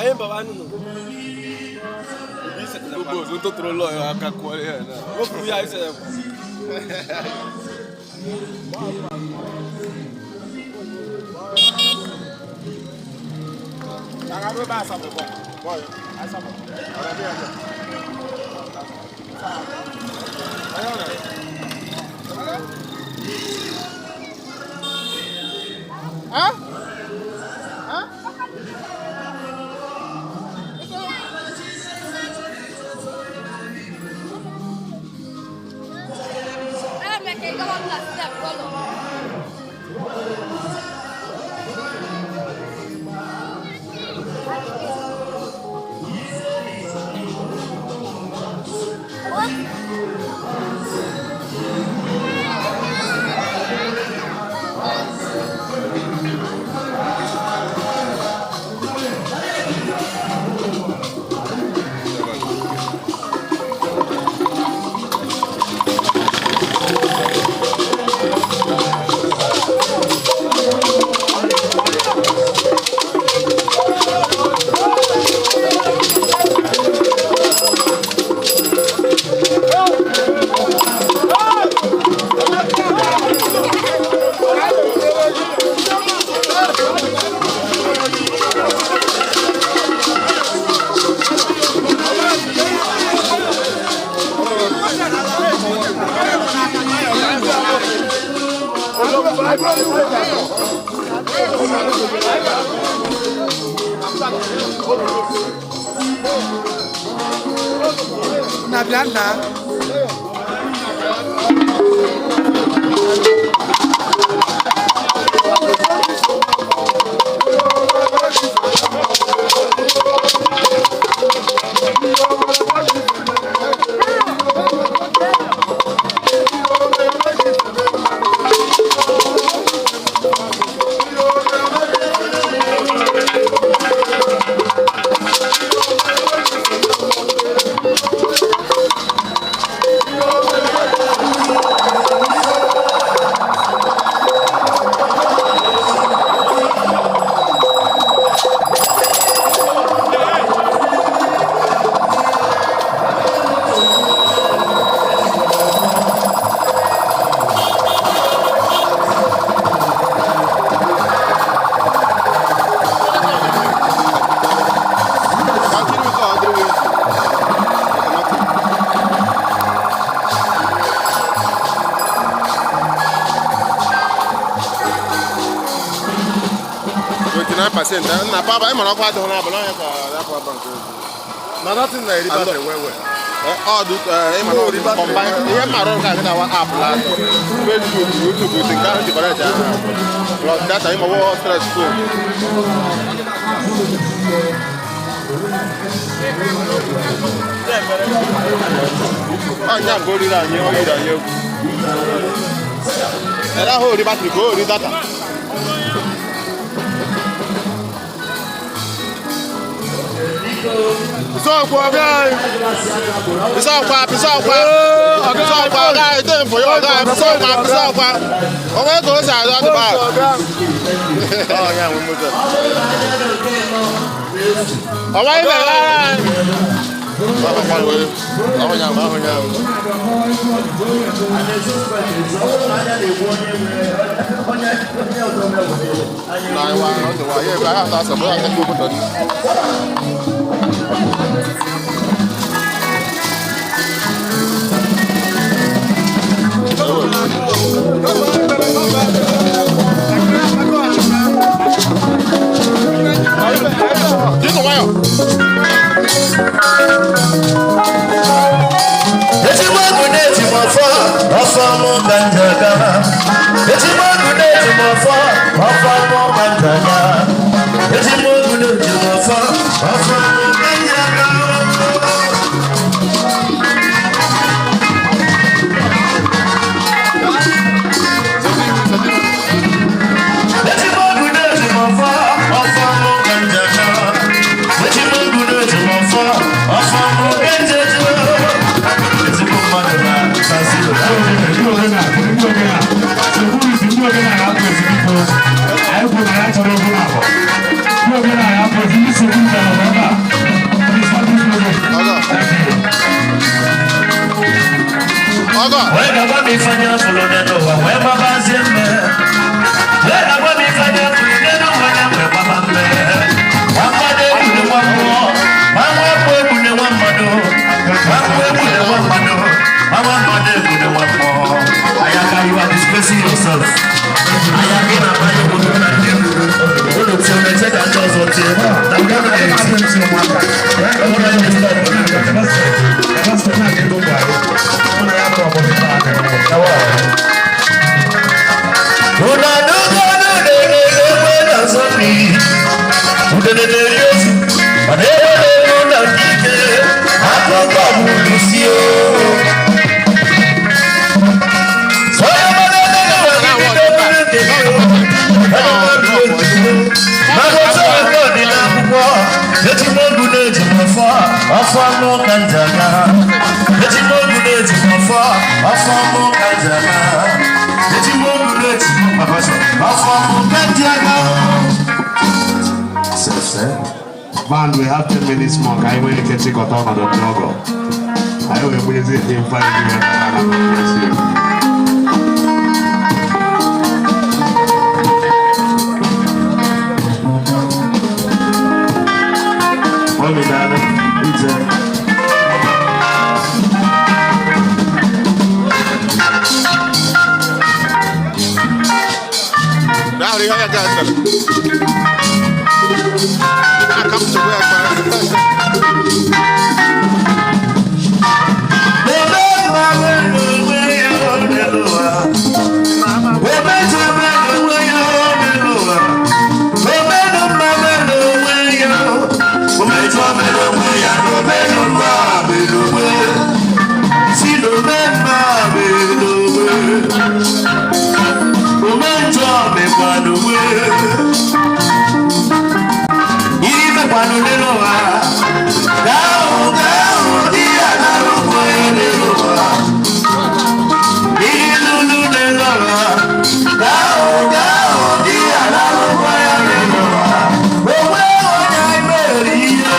Anyị baba nụnụ. Gbogbo òsùn tó tọrọ lọ́yọ̀ aka kọ́ ẹ̀ náà. Ó kú ya ìṣẹ̀lẹ̀ kù. Na bịa nna. Percent na papa ị mara ọkwa adịghị n'abalị onye ka ya kwa bank. Na that thing na eri battery well well. Ọ dị ị mara ọdụ combine ihe mara ọrụ ka agịda wa app la Facebook, YouTube dị nke ahụ jikọrọ eji ahụ plus data ị ma wọ stress phone. Ọnya nke oriri anyị ọ yiri anyị egwu ere ahụ ori batrị ka o ori data. Pisọkwa ọga anyị. Pisọkwa, pisọkwa. Pisọkwa ọga anyị dị mfụ ya ọga anyị pisọkwa, pisọkwa. Onwe ka o si azụ adụ baa. Ọnya nwe moto. Ọnwa ibe ya anyị. Ọnya nwe, ọnya nwe. Na ịwa, ọ dị wa, ya ebe ahụ asọ, bụrụ aka obodo dị. Dịnụ nwayọ. Ezigbo ọgụ na-eti m ọfọ, ọfọ mụ ka m ji aga. Ezigbo ọgụ na-eti m ọfọ, ọfọ mụ ka m ji aga. Ezigbo ọgụ na-eti m ọfọ, ọfọ mụ ka m ji aga. Ezigbo ọgụ na-eti m ọfọ, ọfọ mụ ka m ji aga. Ezigbo ọgụ na-eti m ọfọ, ọfọ mụ ka m ji aga. Ezigbo mmadụ na San Siro. Ndị ogene a, security ndị ogene a na-apụ ezi biko. Anyị kwuru na ya chọrọ. Ọgọ. Wee gaba m ifeanya fụrụ n'ụwa wee gbabazie mme. Wee gaba m ifeanya fụrụ n'ụwa ya wee gbaba mme. Nwa mmadụ egbune nwa mmụọ, nwa nwa egbu egbune nwa mmadụ, nwa mmụọ egbune nwa mmadụ, nwa nwa mmadụ egbune nwa mmụọ. Ayaka, you are disgracing yourself. Ayaka, ị na-akpanye obodo na ndị unu tie na-eche ka ndị ọzọ tie na nke a na-eti. Ọ bụrụ na ndị stop. Unu anụgo ọnụ na-ere egbe na-azọ mmiri. Udene na-eri ozu, mana ebe na-eru na ndị ike, akụkọ bụ isi o. Onye mmadụ ebe na ndị nke gị o. Onye mmadụ ozugbo. Mana otu ọgụ dị n'akwụkwọ, eji m ogu na-eji m ọfọ, ọfọ mụ ka m ji aga. Eji m ogu na-eji m ọfọ, ọfọ mụ ka m ji aga. Eji m ogu na-eji m ọfọ, ọfọ mụ ka m ji aga. Band, we have 10 minutes more ka anyị nwee ike chịkọta ọnọdụ ndị ọgọ. Anyị wee bunyezi ndị mfa ndị wee na na na. Mọmi, daalụ ije. Daalụ ihe onye ga mere. Aka m chekwa ya kpara. Ebe mmanụ n'onwe ya n'ụwa. Ebe chebe n'onwe ya n'ụwa. Ebe mmanụ n'onwe ya. Ome chọbe n'onwe ya n'ome mma n'onwe. Si n'ome mma n'onwe. Ome njọ mekwa n'onwe. Iri mekwa n'ụwa. Gaahụ gaahụ di ya na-arụkwa ya n'ụwa. Ihe lulu n'ụwa. Gaahụ gaahụ di ya na-arụkwa ya n'ụwa. Onwe onye anyị mere ihe.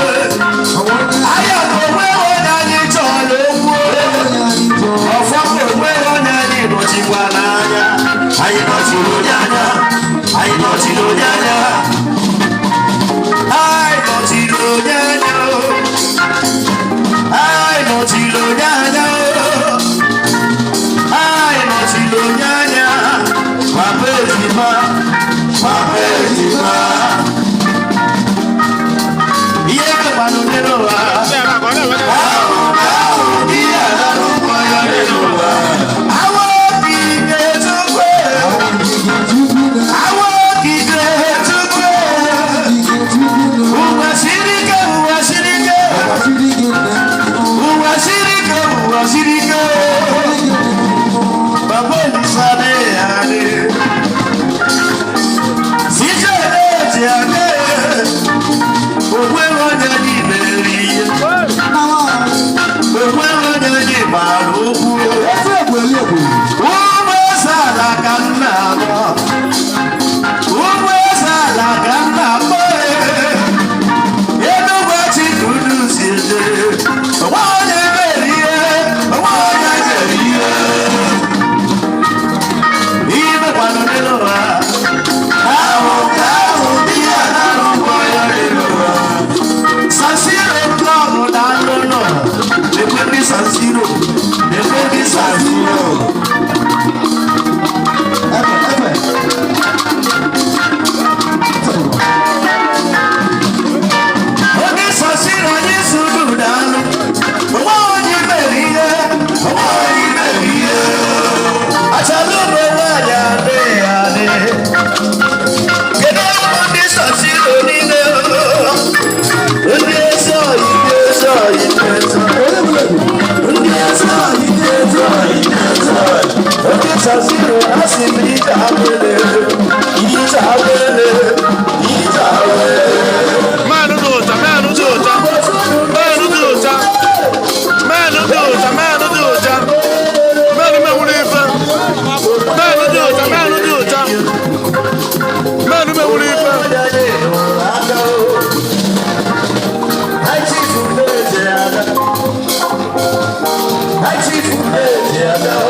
Aya ka onwe onye anyị chọrọ okwu. Ọfọ ka onwe onye anyị nọchikwa n'anya. Anyị nọchiri onye anya. Anyị nọchiri onye anya. Anyị nọchiri onye anya. Anyị nọchiri onye anya. Anyị nọchiri onye anya. Papa ejima, papa ejima. Ihe mekwanụ n'ụwa. Ahụ ahụ ihe alarụkwa ya n'ụwa. Awa okike Chukwu. Awa okike Chukwu. Ụwa siri ike, ụwa siri ike. Ụwa siri ike, ụwa siri ike. Baba Olisa dị adị. Site n'eji adị. Onwe onye dị mere ihe. Onwe onye dị gbara okwu. Ụmụ eze ala ka m na-akpọ. Ụmụ eze ala ka m na-akpọ. Enugwu chi ka unu si eje. Onwe onye mere ihe. Onwe onye mere ihe. Ihe mekwanụ n'ụwa. Ahụ ka ahụ ihe na-arụkwa ya n'ụwa. San Siro club na London. Ekwe ndị San Siro. Ekwe ndị San Siro. Ebe, ebe. Onye San Siro anyị suru daalụ. Onwe onye mere ihe. Onwe onye mere ihe. Achala ụmụ nwaanyị adịghị adị. Kedu ụmụ ndị San Siro niile? Ndị ezi oyi, ndị ezi oyi, ndị ezi oyi. Ndị ezi oyi, ndị ezi oyi, ndị ezi oyi. Ndị San Siro asị m ije awele, ije awele, ije awele. Mmanụ dị ụcha, mmanụ dị ụcha, mmanụ dị ụcha, mmanụ dị ụcha, mmanụ dị ụcha, mmanụ mewuru ife, mmanụ dị ụcha, mmanụ dị ụcha, mmanụ mewuru ife. High chief.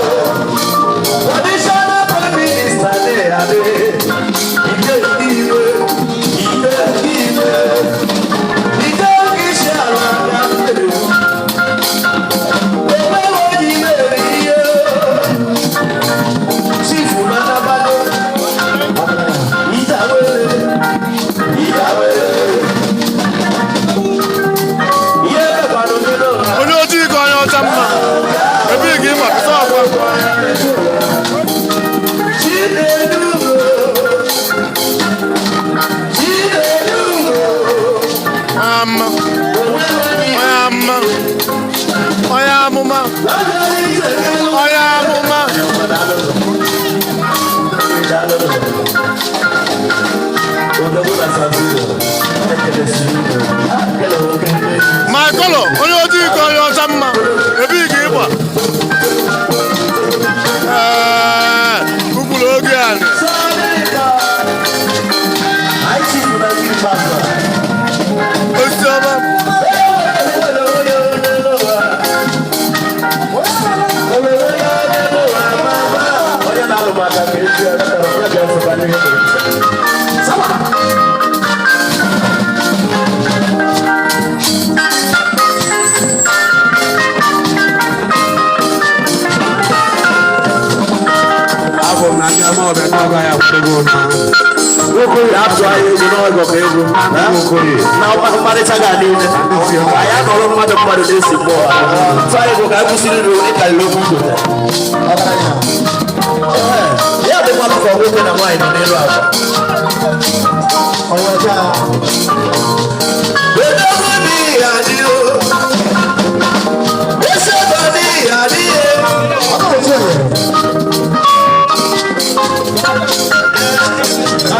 Sama. Abụ m na ndị ama ọbịa ndị ọgọ ya kwụdego na Nwokoye atụ anyị egwu n'ọgọ ka egwu. Nwokoye. Na mkparịta ga niile. Anyị anọrọ mmadụ mmadụ na-esi mmụọ. Tụ anyị egwu ka anyị kwụsịrị iru ịkarịrị okwu mgbede. Ya dịkwanụ ka nwoke na nwaanyị nọ n'elu akwa. Odogwu n'ihi adịghị o. Ese ego n'ihi adịghị.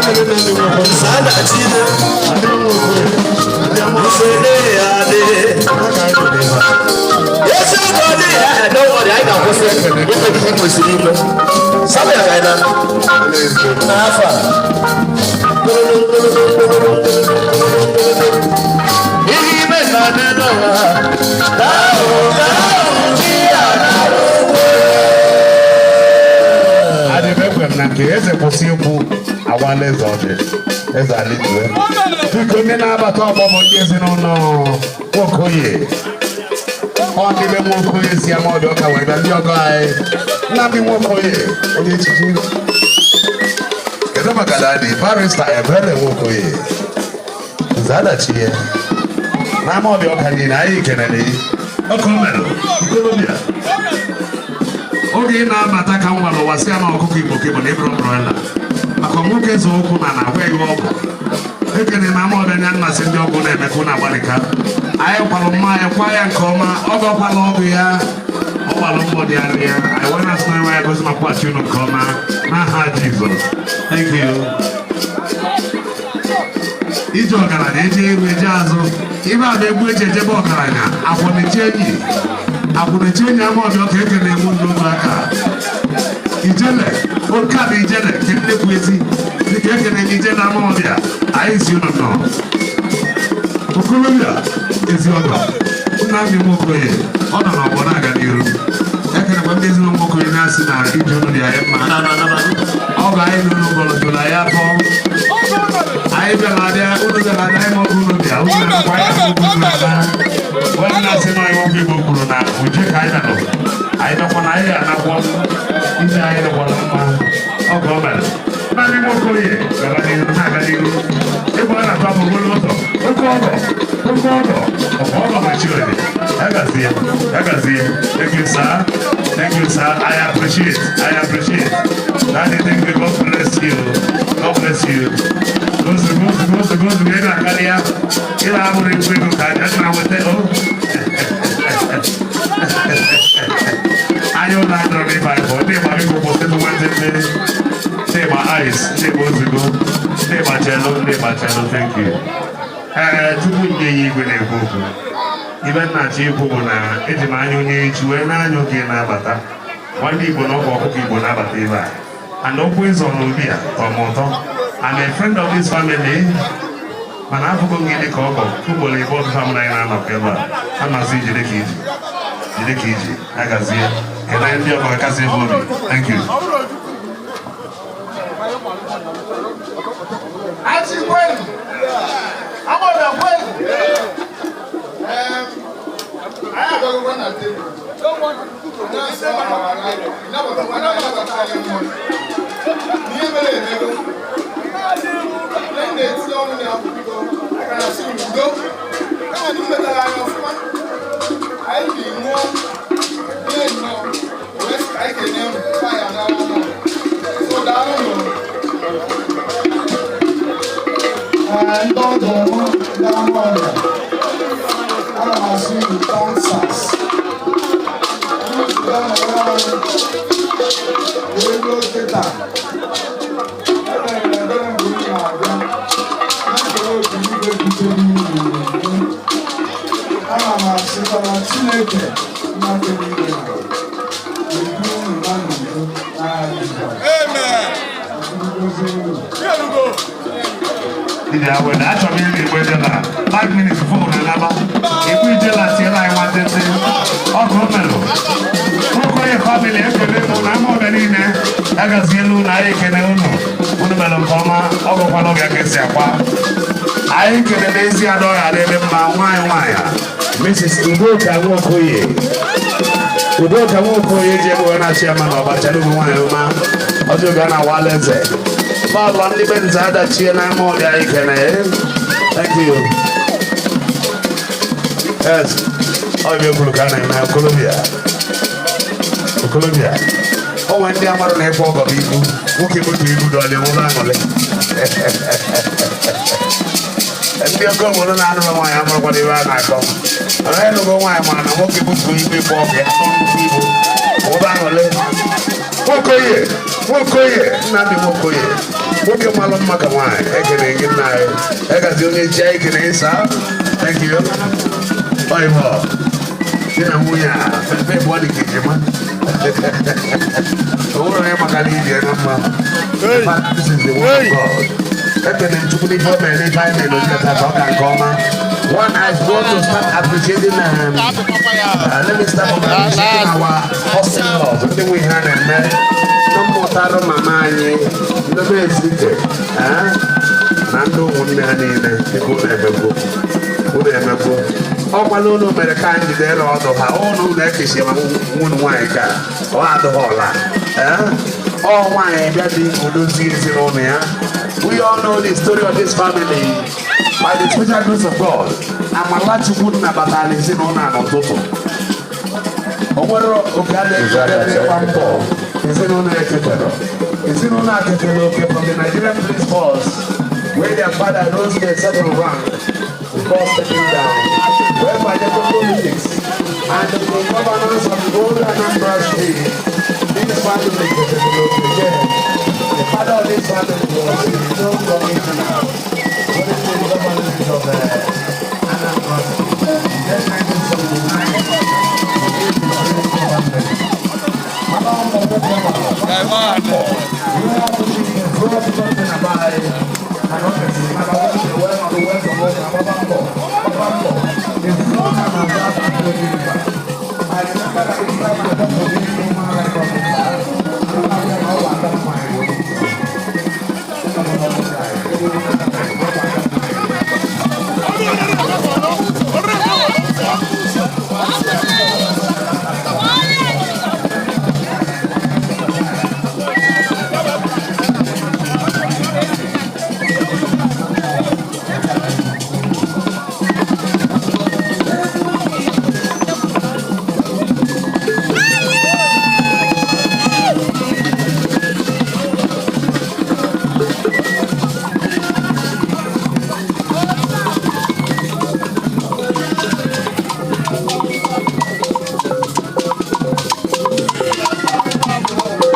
Sada Chine. Ise adịghị. Ese ego n'ihi adịghị. Don't worry, anyị ga-akwụsị ime ihe i kwesịrị ime. Samuel ka anyị na n'afọ a. Ihe ime na n'ụwa. Dahụ dahụ chi ya Adị m ekwe m na nke eze kwụsị ikwu awala eze ọjị eze alijue. Biko, ndị na-abata ọgbọ bụ ndị ezinụlọ Nwokoye. Ọ ndị be Nwokoye si ama ọbịa ọka wee bịa, ndị ọgọ anyị. Nnamdi Nwokoye, onye echichi. Kedu maka daddy, Barrister Ebere Nwokoye? Zadachi ya. N'ama ọbịa ọka niile anyị kenere ọkụ melụ ikolobịa. Oge ị na-abata ka m gwara ụwa si ama ọkụkọ Igbo ka Igbo na ịbụrụ broiler maka nwoke zọ ụkwụ na na-agwa ego ọgwụ. Ekene na ama ọbịa nya mmasị ndị ọgwụ na-emekwu na-agbalịka. Anyị kwalụ mma, anyị kwa ya nke ọma. Ọ gọkwala ọgụ ya, ọ gbalụ mbọ dị arị ya. Anyị wee na-asị na ya gozi ma kwụghachi unu nke ọma n'aha Jizọs. Thank you. Ije ọgaranya eje iru eje azụ, ibe a bụ egwu eji ejebe ọgaranya. Akwụnechi enyi, akwụnechi enyi ama ọbịa ka ekene egwu n'otu aka. Ijele oke a bụ ijele nke nnekwu ezi dịka ekene m ijele ama ọbịa. Anyị si unu nọ okorobịa ezi ọgọ Nnamdị Nwokoye, ọ nọ n'ọgbọ na-aga n'iru. Ekenekwa ndị ezinụlọ Nwokoye na-asị na ije unu dị anyị mma. Ọ bụ anyị n'ụlọ ụgọlụ jụrụ anyị afọ. Anyị bịara abịa, unu bịara abịa, anyị ma ọgụ unu bịa, unu na-akwa anyị akụkụ unu na-aba. Onye na-asị na anyị nwoke Igbo kwuru na uje ka anyị nọ, anyị nọkwa na anyị anakwọ ije anyị nọkwara mma. Ọgọ o mere naanị Nwokoye gara n'ihu na-aga n'ihu. Ịgba a na-atụ abụ ogolo ụzọ oke ọgọ, oke ọgọ ọgọ ọgọ machiode. Ya gazie, ya gazie. Thank you, sir. Thank you, sir. I appreciate, I appreciate. Daddy, thank you. God bless you. God bless you. Gozu gozu gozu gozu. Ị na-akarị ya, ị na-abụrụ ikwu ego ka anyị na-nweta o anya ụlọ adọrọ n'ịba ịbụ ndị ịgba. Biko kwụsịtụ nwantị. Ndị ịgba ice, ndị ịgba ozugbo, ndị ịgba chelu, ndị ịgba chelu. Thank you. Ee, tupu nye ya igwe na-ekwu okwu, ibe nna-achọ ikwu bụ na eji m anya onye echi wee na-anya oge na-abata nwanne Igbo na ọgwụ ọkụkọ Igbo na-abata ebe a and okwu ịzọ n'obi a tọrọ m ụtọ. I'm a friend of this family, mana afụgo m gị dị ka ọgọ ugboro ịbụ ọbụ family anyị na-anọkọ ebe a. A na-asị jide ka iji, jide ka iji agazie. Kedu ndị ọgọ kasị ebe obi? Thank you. Achi kwenu. Amọ̀dà kwenu. Anyị abịaghịkwa na tebụl. Na-asị ịnabatakwa anyị mmụọ. N'ihe mere emego. Ihe m na-etinye ọnụ na biko, aka na-asị udo. Kama na mmetara anyị ọfụma. Anyị bi ṅụọ ihe nnọọ. Wee sị ka anyị kenye m faya n'ala. So daalụ nụ. Ndị ọgọ m, ndị ama ọrịa, ana m asị unu Kansas unu ziga nọrọ anyị wee ruo kịta. Ekpere m ekpere mgbe unu na-abịa na-ekele otu igwe butere unu n'udo. Ana m asịkwa na Chineke nna kere igwe na edu unu na n'udo n'aha Jizọs. Amen. Chukwu gozie unu. Ije awele, achọrọ m iri igbe ijela 5 minutes before na naba igbe ijela tiela anyị nwantịntị ọgụ o melụ. Nwokoye family, ekele m na ama ọbịa niile. Agazielu na anyị ekene unu. Unu mere nke ọma, ọ bụkwa n'oge ka esi akwa. Anyị kelere ezi ada ọya adịrị mma, nwaanyị nwaanyị a, Mrs. Udoka Nwokoye. Udoka Nwokoye ji ebe na-achị ya ma na ọbacha n'ugwu, nwaanyị ọma. Ọjọ ga na awala eze. Bọọlụ ndị be nze adachie n'ama ọbịa, anyị kene. Thank you. Yes. Ọ bụ ekwuru ka a na-eme okolobịa. Okolobịa. O nwere ndị amarụ na ịkpọ ọgọ bụ ibu. Nwoke butu ibu dọlị nwụrụ aṅụrị. Ndị oke obodo na-anụrụ nwaanyị amarakwana ebe a na-akọ. Mana ịnụgo nwaanyị mara na nwoke butu ibu ịkpọ ọgụ ya nnukwu ibu. Nwụrụ aṅụrị. Nwokoye, Nwokoye, Nnamdi Nwokoye. Nwoke malụ mma ka nwaanyị, ekene gị nna anyị. Egazi onye ji anyị kene ịsa. Thank you. Oyibo. Di na nwunye a, fefe bụ ọ dị ka ejima. O nwere onye maka na ibie na mma. In fact, this is the word of God. Ekene m Chukwu n'ife o mere n'ife anyị mere n'ozi tata, ọ ga nke ọma. One, I want to start appreciating let me start from appreciating our hustlers, ndị nwe ihe a na-eme. Ndị mmụtarụ mama anyị, ndị be ezike, eh, na ndị ụmụnne ha niile, dịka unu emegbu. Unu emegbu. Ọkwala unu mere ka anyị jidere ọdụ ha, unu na-ekechi ma nwunye nwaanyị ka ọ adịghị ọla. Eh? Ọ nwaanyị bịa dị odozi ezinụlọ ya. We all know the story of this family. By the special grace of God, Amalachukwu nabatara ezinụlọ a n'ụtụtụ. O nwere oge a na-ekele ịgba mbọ ezinụlọ ekekere. Ezinụlọ a kekere oke from the Nigerian Police Force, where their father rose to a certain rank before stepping down. Wee banye politics and the governance of the old Anambra State. This family kekere oke again. The father of this family was the zone commissioner during the governance of Anambra State. Then 1979,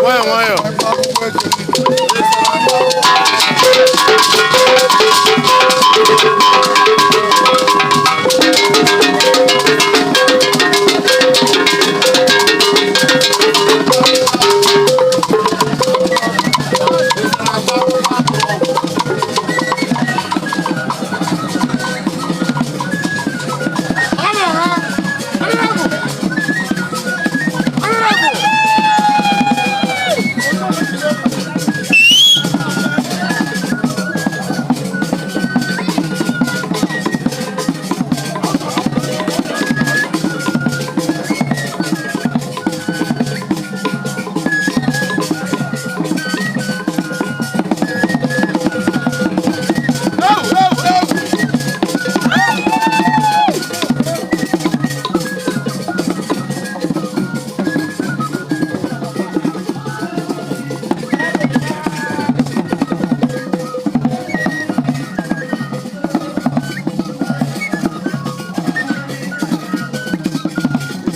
Nwayọ nwayọ. Ewu, ewu, ewu.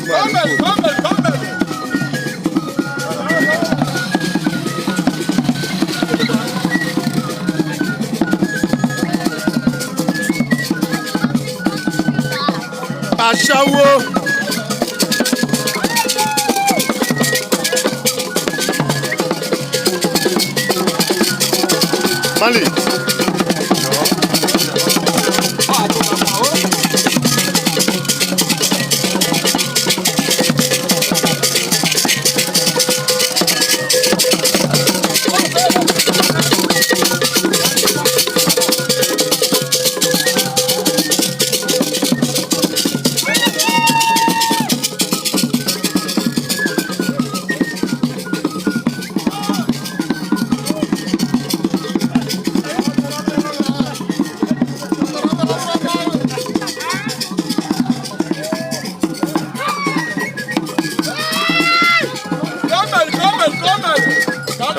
Come, come, come. Aṣẹ́wó. Mali.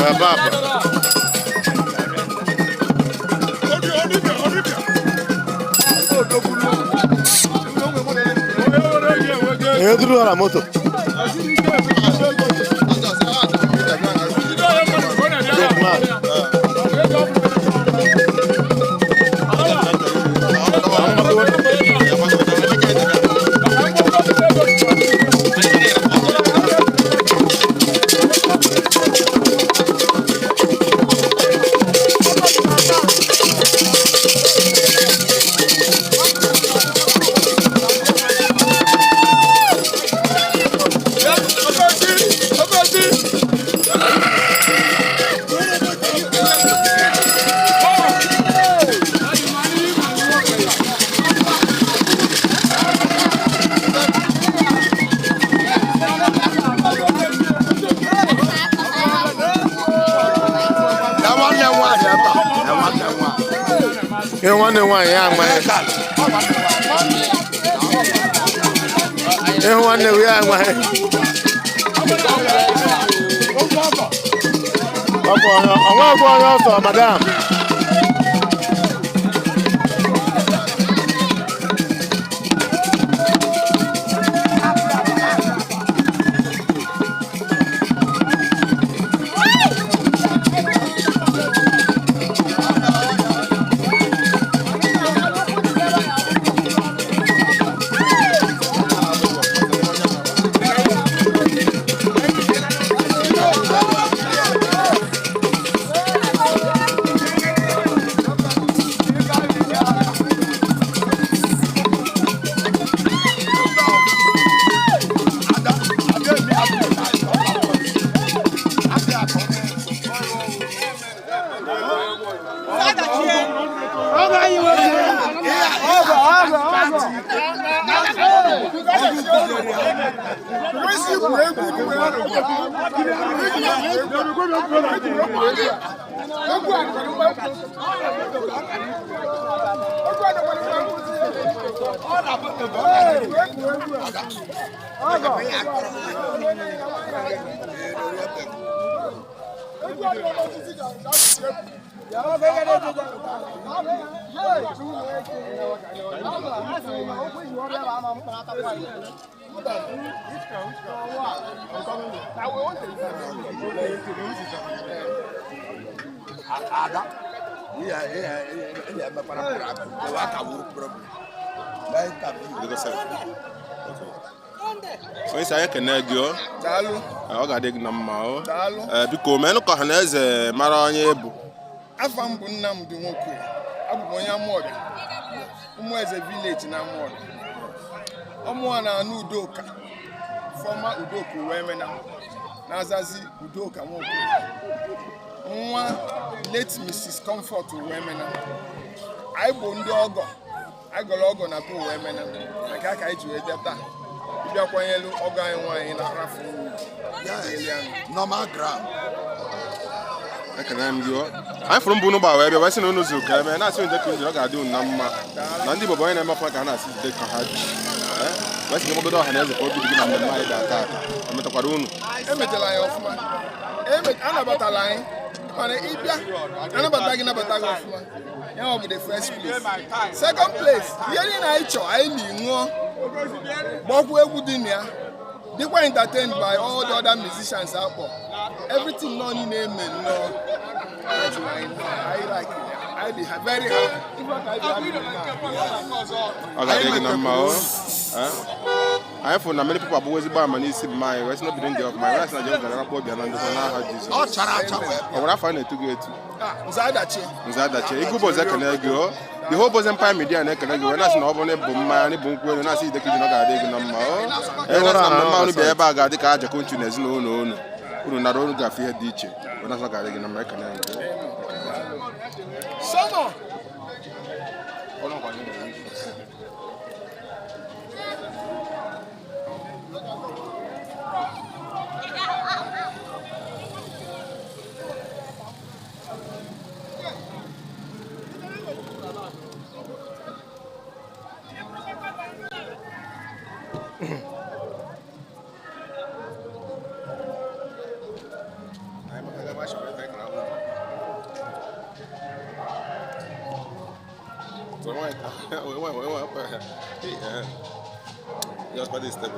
Baba. Èyàn dúró ara mọ́tò. Great man. Ihe nwanne m nwaanyị ya amaghị. Ihe nwanne m ya amaghị. Ọ bụ onye ọnwa bụ onye ọsọ madam. Onye isi anyị ekene gị o. Daalụ. Ọ ga-adị gị na mma o. Daalụ. Ee, biko menụ ka ọha na eze mara onye ị bụ. Afa m bụ Nnamdi Nwokoye. Abụ m onye Amụọbịa, Ụmụeze village na Amụọbịa. Ọmụa na-anụ Udoka, former Udoka Uwemena, na-azazi Udoka Nwokoye. Nwa late Mrs. Comfort Uwemena. Anyị bụ ndị ọgọ, anyị gọrọ ọgọ na be Uwemena, maka ka anyị ji wee bịa taa. Ịbịakwanyelu ọgọ anyị nwaanyị na-arafu Normal ground. Ekene m gị o. Anyị fụrụ mbụ unu gba wee bịa wee sị na unu zuru ka eme na-asị unu ka unu ọ ga-adị unu na mma na ndị Igbo bụ onye na-eme ọfụma ka ha na-asị jide ka ha ji. Ee, wee sị gị gbagodo ọha na eze ka obi dị gị na mmemme anyị ga-ata ata o metakwara unu. Emetela anyị ọfụma. Anabatala anyị, mana ịbịa anabata gị nabata gị ọfụma. Ya ọ bụ the first place. Second place, ihe niile anyị chọọ anyị na ṅụọ, gbọkwa egwu dị na ya, dịkwa entertained by all the other musicians akpọ. Everything nọ niile eme nnọọ. Jụrụ anyị nnọọ, anyị like ya. Anyị dị very happy. Ife ka anyị dị happy now. Ọ ga-adị gị na mma o. Ee, anyị fụrụ na many people abụghị ezigbo ama n'isi mma anyị wee sị na obido ndị ọfụma anyị wee sị na Jehova gara akpọ bịa na ndokwa n'aha Jizọs. Ọ chara acha wee Ọ nwere afọ a na-etu gị etu. Ah, Nze Adachi. Nze Adachi Igwe Ụbọchị ekene gị o. The whole Boys Empire Media na-ekene gị wee na-asị na ọ bụrụ na ịbụ mmanya na ịbụ nkwụ elu na-asị ide ka iji na ọ ga-adị gị na mma o. Ee, na-asị na mmemme unu bịa ebe a ga-adị ka aja konchu na ezinụlọ unu. Unu nara unu gafe ihe dị iche wee na-asị na ọ ga-adị gị na mma. Ekene gị. Sọmọ. So why why eh just by this step.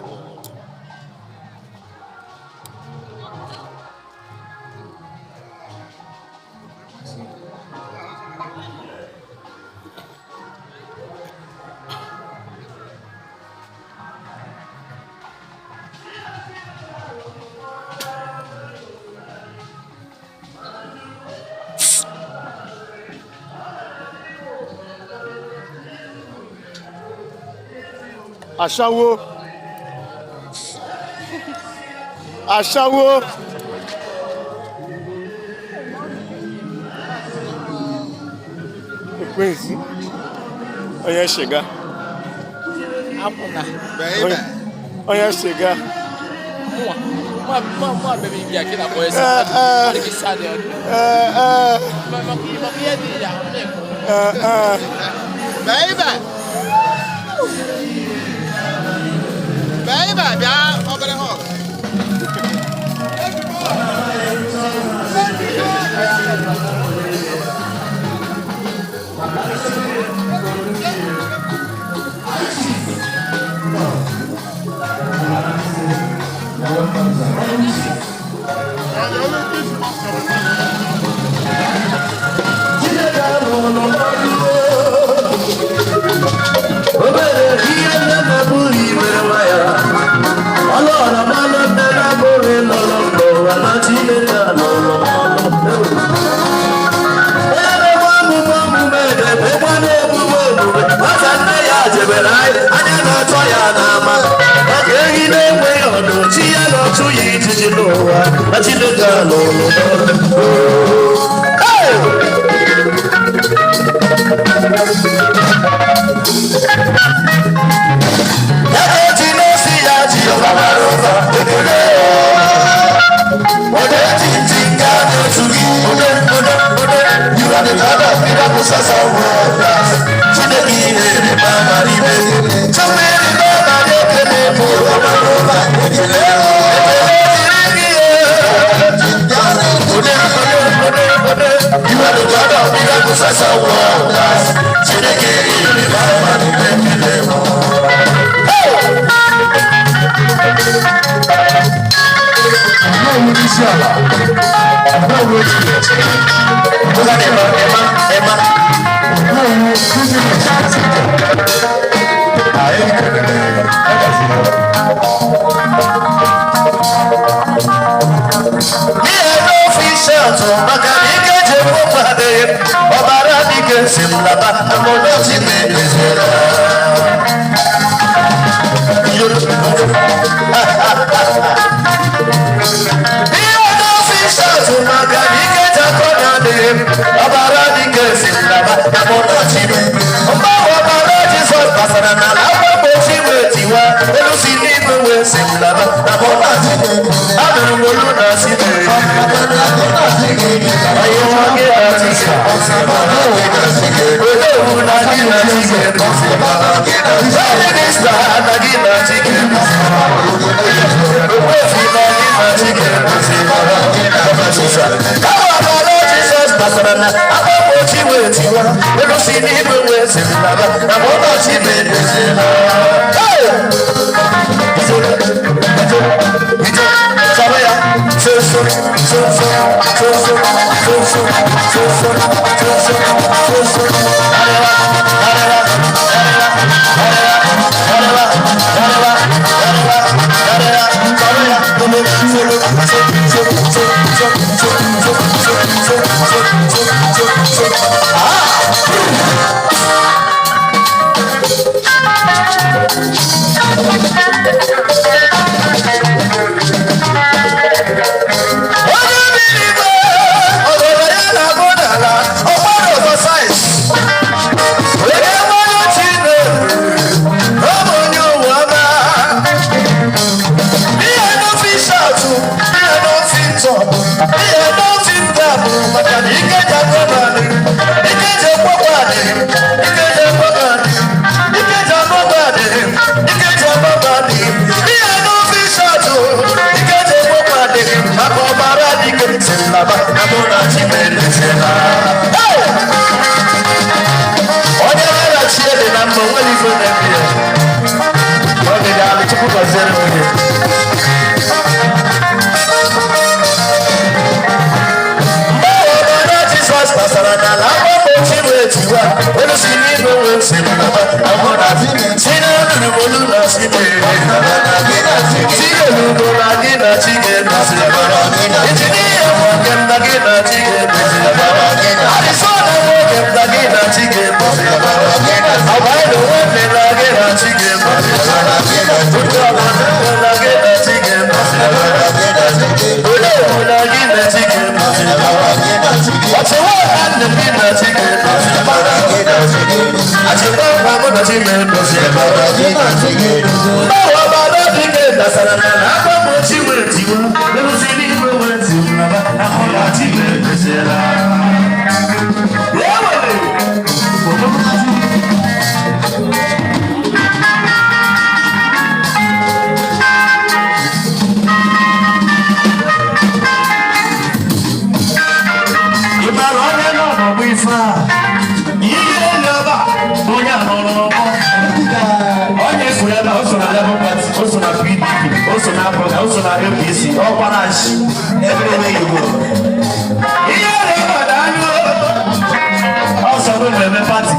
Ashawo. Ashawo. Ekwensu. Onye shiga. Akwụna. Baby. Onye shiga. Mụnwa mụnwa bebe ibi a kịta kpọọ esi. Eh, eh. Ọ dị ka isi adị ọdụ. Eh, eh, Maka ihe dị ya, ọ na-ekwu. eh, eh. Baby. Baby, bịa obere hug. Obere ihe nne na bụrụ iwere nwa ya ọlọrọ mmanụ nne na bụrụ lọrọ n'ụwa na Chineke lọrọ ọlụ. Ebe nwa amụma omume edebe gwa na-emume omume nwata nne ya jebere anyị anya na-atọ ya n'ama maka ehi na-enweghị ọdụ chi ya na-achụ ya ijiji n'ụwa na Chineke lọrọ ọlụ. Hey! Ebe n'osi ya ji ọbara ụzọ ekele Ode titi nga n'otu gị Ode, ode, ode. You are the God of miracles and wonders. Chineke ihe ịrịba ama ime gị. Chukwu ịrịba ama na-ekele mụ ọbara ụzọ ekele. Ekele dịrị gị. Ode, ode, ode, ode. You are the God of miracles and wonders. Chineke ihe ịrịba ama n'ime ekele mụ. Emma, Emma. Ihe n'ọfịs atụ maka na ike ji ekwu adịghị ọbara dike si m laba amụna Chineke. Ihe n'ọfịs atụ maka na ike ji akọ na adịghị ọbara dike si m laba amụna Chineke. Mgbanwe ọbara Jizọs gbasara n'ala akwa mgbochi wee tiwa elu si n'igwe wee si m laba amụna Chineke. Anụrụ m olu na Chineke. Onye nwa gị na Chineke. Odewu na gị na Chineke. Minista na gị na Chineke. Okwefi na gị na Chineke. Kama ọbara Jizọs gbasara na akwa mgbochi wee tiwa elu si n'igwe wee si m laba amụna Chineke. Hey! Onye mmiri igwe, ọgọdọ ya na-abụ n'ala, ọgbara ọzọ size. Onye mmanụ Chineke, ọ bụ onye ụwa ọma. Ihe n'ofe shout, ihe n'ofe top, ihe n'ofe tap, maka na ike ji akọ n'anị, ike ji ekwekwa anị, ike ji ekwekwa anị, ike ji agbagba anị, ike ji agbagba anị. Ihe n'ofe shout, ike ji ekwekwa anị, maka ọbara dike si nlaba, na mụ na Chineke si na. Hey! Onye gọziere onye. Mgbe ọbara Jizọs gbasara n'ala agbapụ wee tiwa, olu si n'igwe wee si naba, si n'olulu olu na si n'elu na gị na chi ga-edozi. Injinia nwoke m na gị na chi ga-edozi. Arizona nwoke m na gị na chi ga-edozi. Agbaịdo nwanne na gị na chi ga-edozi. Ụjọba na gị na chi ga-edozi. Olewu na gị na chi ga-edozi. Ọchịwa nwanne gị na chi ga-edozi. Achịkwa nkwa mụ na chi na-edozi. Mgbanwe ọbara obi ga-edasara na agbapụ chi wee tiwa, elu si n'igwe wee tiwa, ahụ na chi ga-edoziela. Ya were! Ị mara onye nọ n'ọgbọ ife a? Ihe elu ebe a, onye a nọ n'ọgbọ. Onye furu ebe a, o so na Labour Party, o so na PDP, o so na APGA, o so na APC, ọ kwara achị everywhere you go. Ihe elu ebe a na-anyụ ọsọ bụ mmemme party.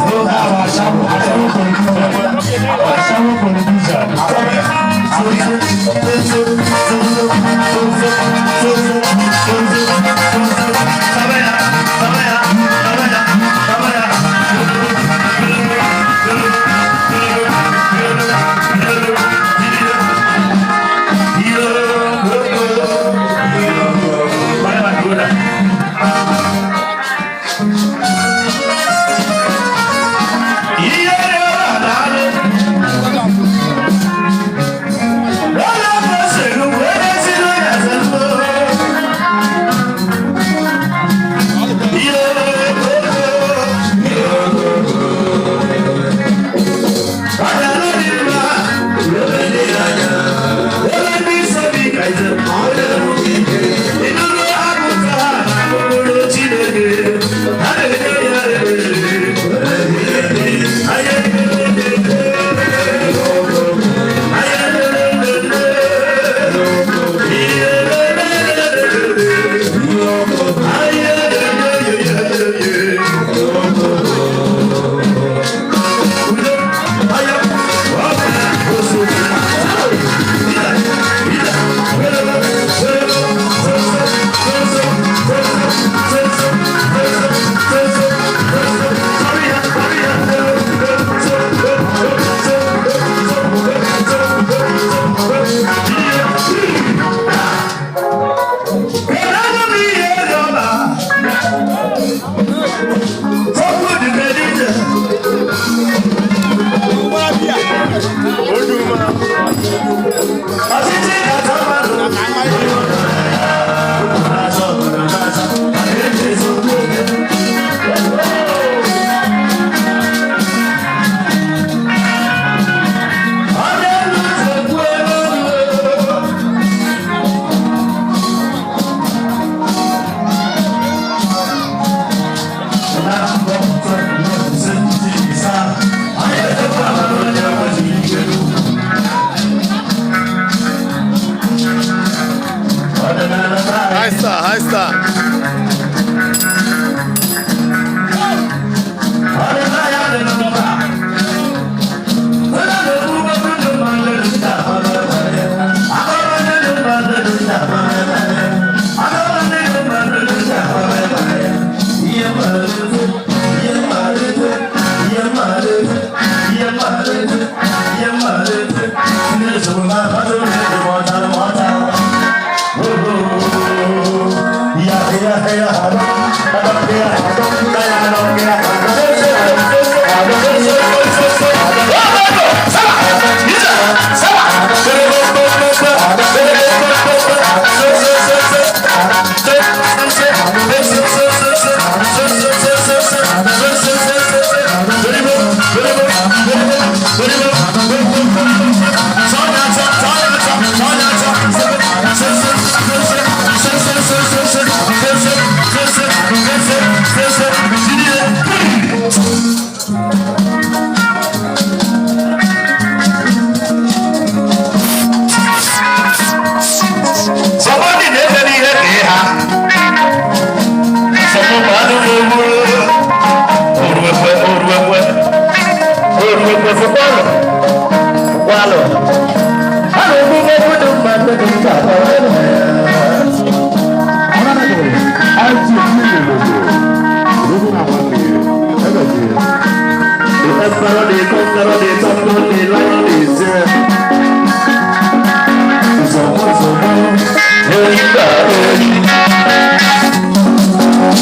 High star, high star. Yeah. Sọmọ màálù ewu oruwekwe oruwekwe oruwekwe fúkwalọ fúkwalọ. A na-egbu egwu dị mma ndị dị mkpa. The emperor, the conqueror, the thunder, the lion is there. Nzọmọ nzọmọ, enyi enyi.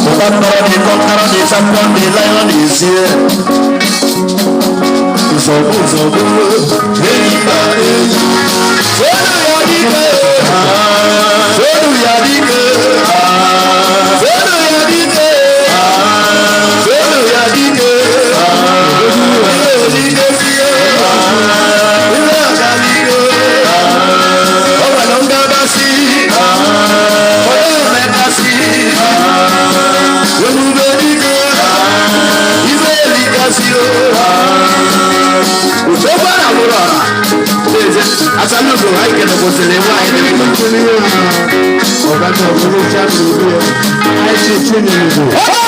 The emperor, the conqueror, the champion, the lion is here. Nzọmọ nzọmọ, enyi enyi. Solu ya dike, solu ya dike, solu ya dike, solu ya dike. Ilé dike sí, ilé ọ̀gá dike, ọ̀gá ló ń dábàá sí, ọ̀gá mẹ́ta sí, ebube dike, ife erika sí o. Òṣèlú àwòrán ọ̀rà. Asalugo anyị kenekwụsịrị nwaanyị dị mma. Ọba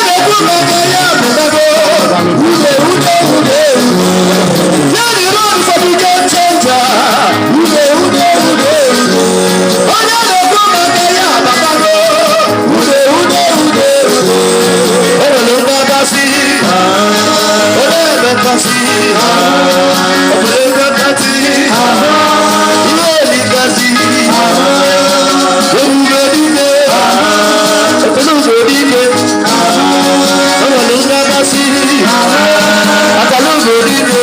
na-ekwu maka ya pụtago, ude ude ude ude. Jerry run for the game changer, ude ude ude ude. Onye na-ekwu maka ya pụtago, ude ude ude ude. O nwere mgbakasị, ọ na-emekasị, ọ nwere mgbakasị, ihe elikasị, ebube dike, ebube dike, o nwere mgbakasị, akalugo dike,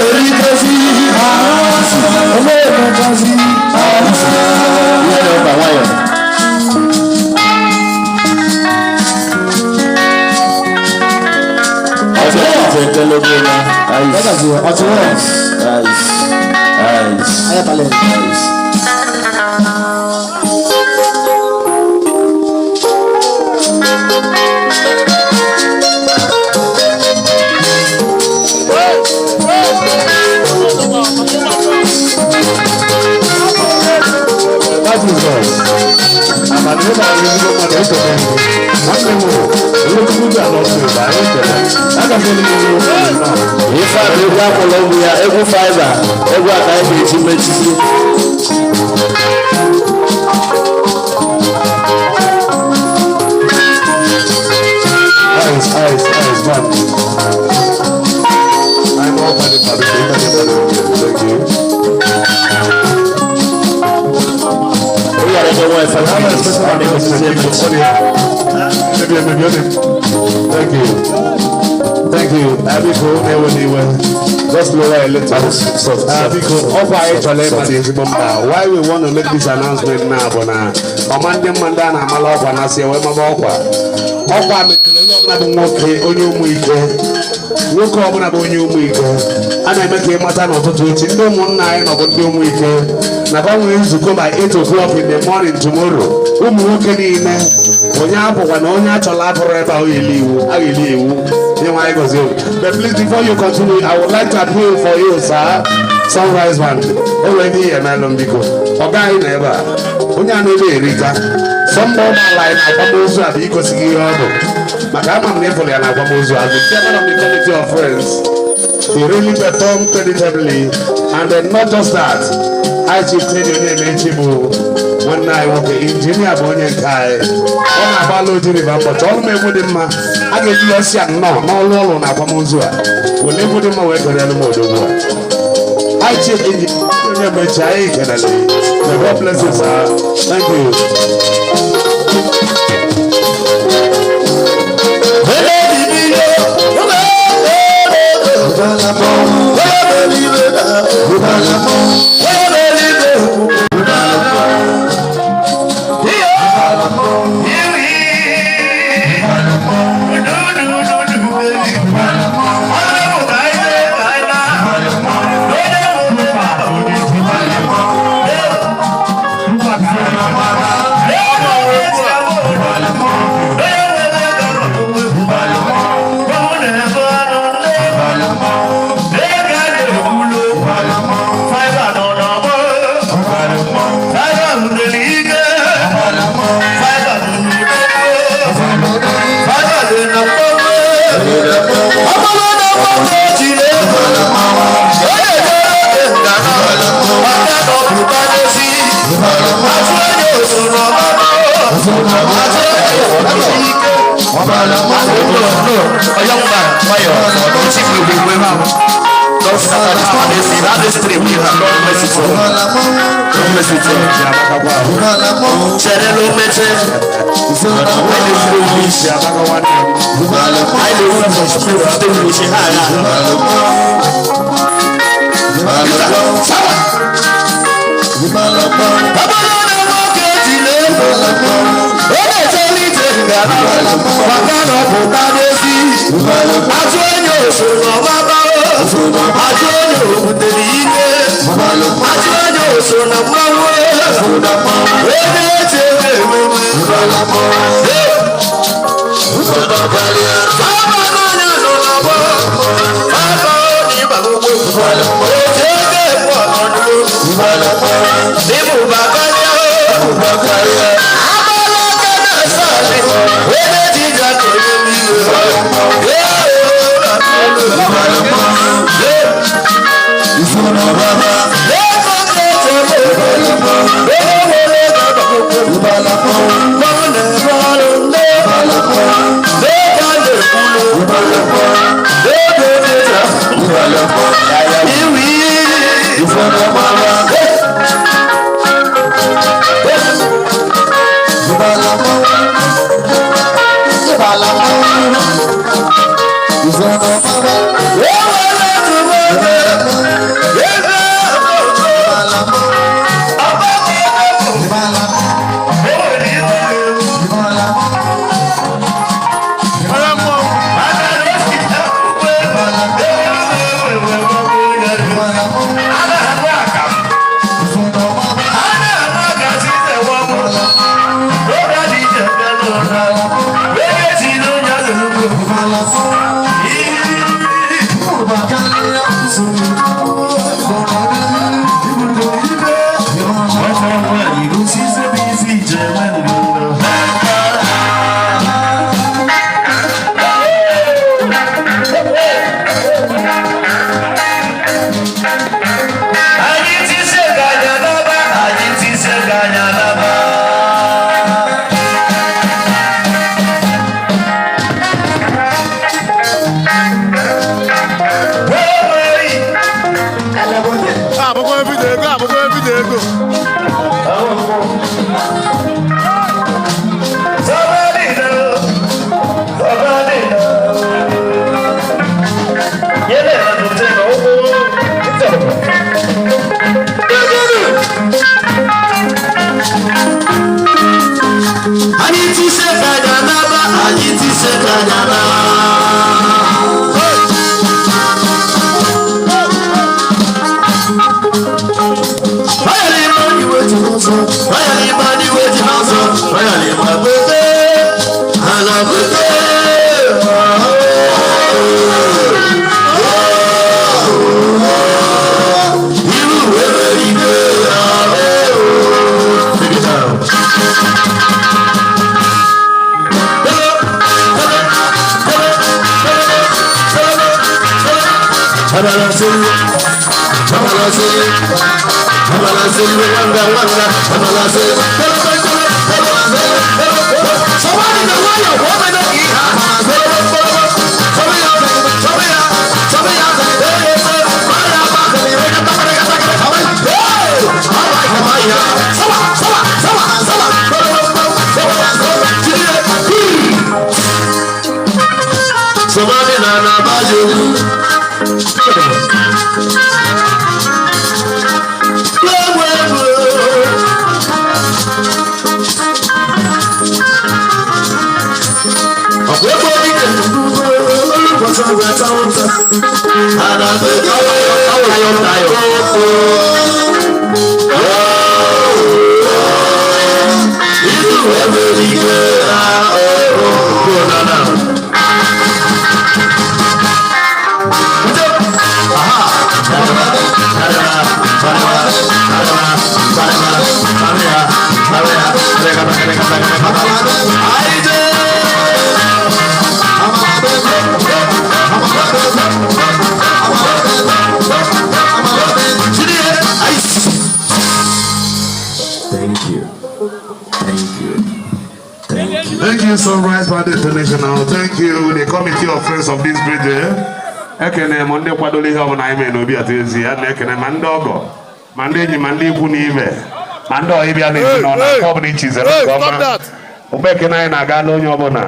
erikasị, ọ na-emekasị, ihe na-ọba nwayọ. Ice, ice, ice. That is all. Amamihe na ezigbo mmadụ ekele gị. Nwanne m onye chukwu ji ala ọsọ ebe anyị ekele. Agazila m ihu nnọọ. Ife a bụ egwu akwụrụ ụgwọ ya, egwu faiba, egwu a ka anyị ga-eji mechizi. Ice, ice, ice, man. I'm all for the public. Thank you. Ó yàrá ẹgbẹ́ wọn ẹ̀fọ́ I have a special announcement. Maybe, maybe, maybe. Thank you. Thank you. Abiko, ewe n'iwe. Just lower a little. Biko, ọkwa anyị chọrọ ịma dị ezigbo mkpa. Why we want to make this announcement now bụ na ọma ndị mma ndị a na-amala ọkwa na asị ewe maba ọkwa. Ọkwa metere onye ọbụla bụ nwoke onye ụmụ ike. Nwoke ọbụla bụ onye ụmụ ike. A na-eme ka ị mata n'ụtụtụ echi ndị ụmụnna anyị nọ bụ ndị ụmụ ike. Na ba nwere nzukọ by 8 o'clock in the morning tomorrow. Ụmụ nwoke niile onye apụkwa na onye achọla abụrụ ebe ahụ eli iwu agheli iwu nye nwaanyị gọzie unu. But please, before you continue, I would like to appeal for you, sir. Sunrise Band, o nwere ihe emelụ m, biko. Ọga anyị nọ ebe a, onye a na-ebe erika sọmba ụgbọala anyị na akwamozu a bụ igosi gị ihe ọ bụ, maka ama m na ịfụrụ ya na akwamozu a. The chairman of the committee of friends, he really performed creditably. And then not just that, I Chief Teddy Onyemechi bụ nwanne anyị nwoke, injinia bụ onye nke anyị, ọ na-agbalụ Oji River mbọ. Chọọrọ m egwu dị mma a ga-eji ya si nnọọ n'ọlụ ọlụ na akwamozu a, were egwu dị mma wee kelere m odogwu a. I Chief Engineer Onyemechi, anyị kelere. May God bless you, sir. Thank you. No, a young man, Mayo, the chief will be with him. Don't scatter this one. This, that is three. We have don't mess it up. Don't mess it up. Chere lo meche. When you feel this, I do want to speak to you. She had. Atụ onye osoro ọgbaba, atụ onye obutere ike, atụ onye oso na mmanwụ, onye eji eme emume. Baba n'anya nọ n'ọgbọ, baba n'ịba n'ugbo, otu ebe ekwe ọnọdụ, n'ịbụ baba ya, abala aka na-asa alị, onye ji ije aka eme iwe. Thank you. Thank you. Thank Thank you, Sunrise Band International. Thank you, the committee of friends of this great day. Ekene m ndị kwadoro ihe ọbụla anyị mere n'obi atụ ezi ya, na-ekene ma ndị ọgọ, ma ndị enyi, ma ndị ikwu na ibe, ma ndị ọhịbịa na ezinụlọ na nke ọbụla ichizere nke ọma. Ụba ekene anyị na-aga n'onye ọbụla.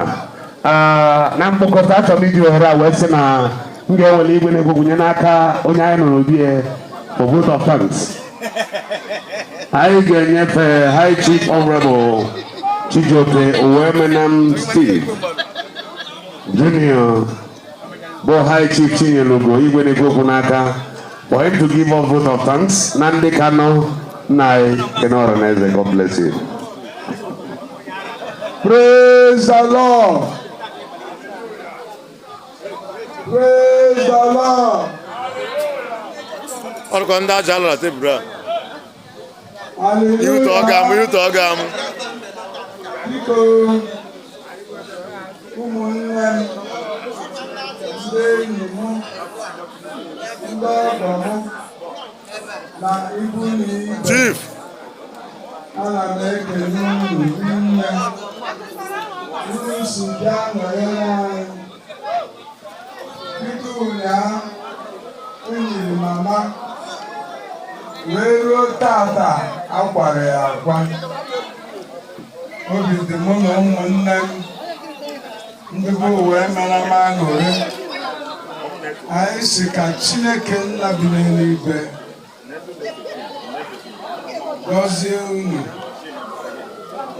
Ah, na mkpokọta, achọrọ m iji ohere a wee sị na m ga-ewere igwe na-egwugwunye n'aka onye anyị nọ n'obi ya for vote of thanks. Anyị ga-enyefe High Chief Honorable Chijioke Owemenam Steve Junior, bụ High Chief Chinyelugo igwe na-ekwu okwu n'aka, for him to give us vote of thanks na ndị ka nọ nna anyị kene ọra na eze. God bless you. Praise the Lord. Praise the Lord. Ọdụkọ ndị aja alụ na tebụl a. Ihu tọọ ga-amụ, ihu tọọ ga-amụ. Biko, ụmụnne m, ndị enyi m, ndị ọgọ m na ikwu na ibe. Chief. Ana m ekele unu nne unu si bịa nọnyere anyị. Bido ụnyaahụ enyiri mama wee ruo tata akwara ya akwa, obi dị mụ na ụmụnne m ndị bụ wee mara m aṅụrị. Anyị si ka Chineke nna bi n'eluigwe gọzie unu.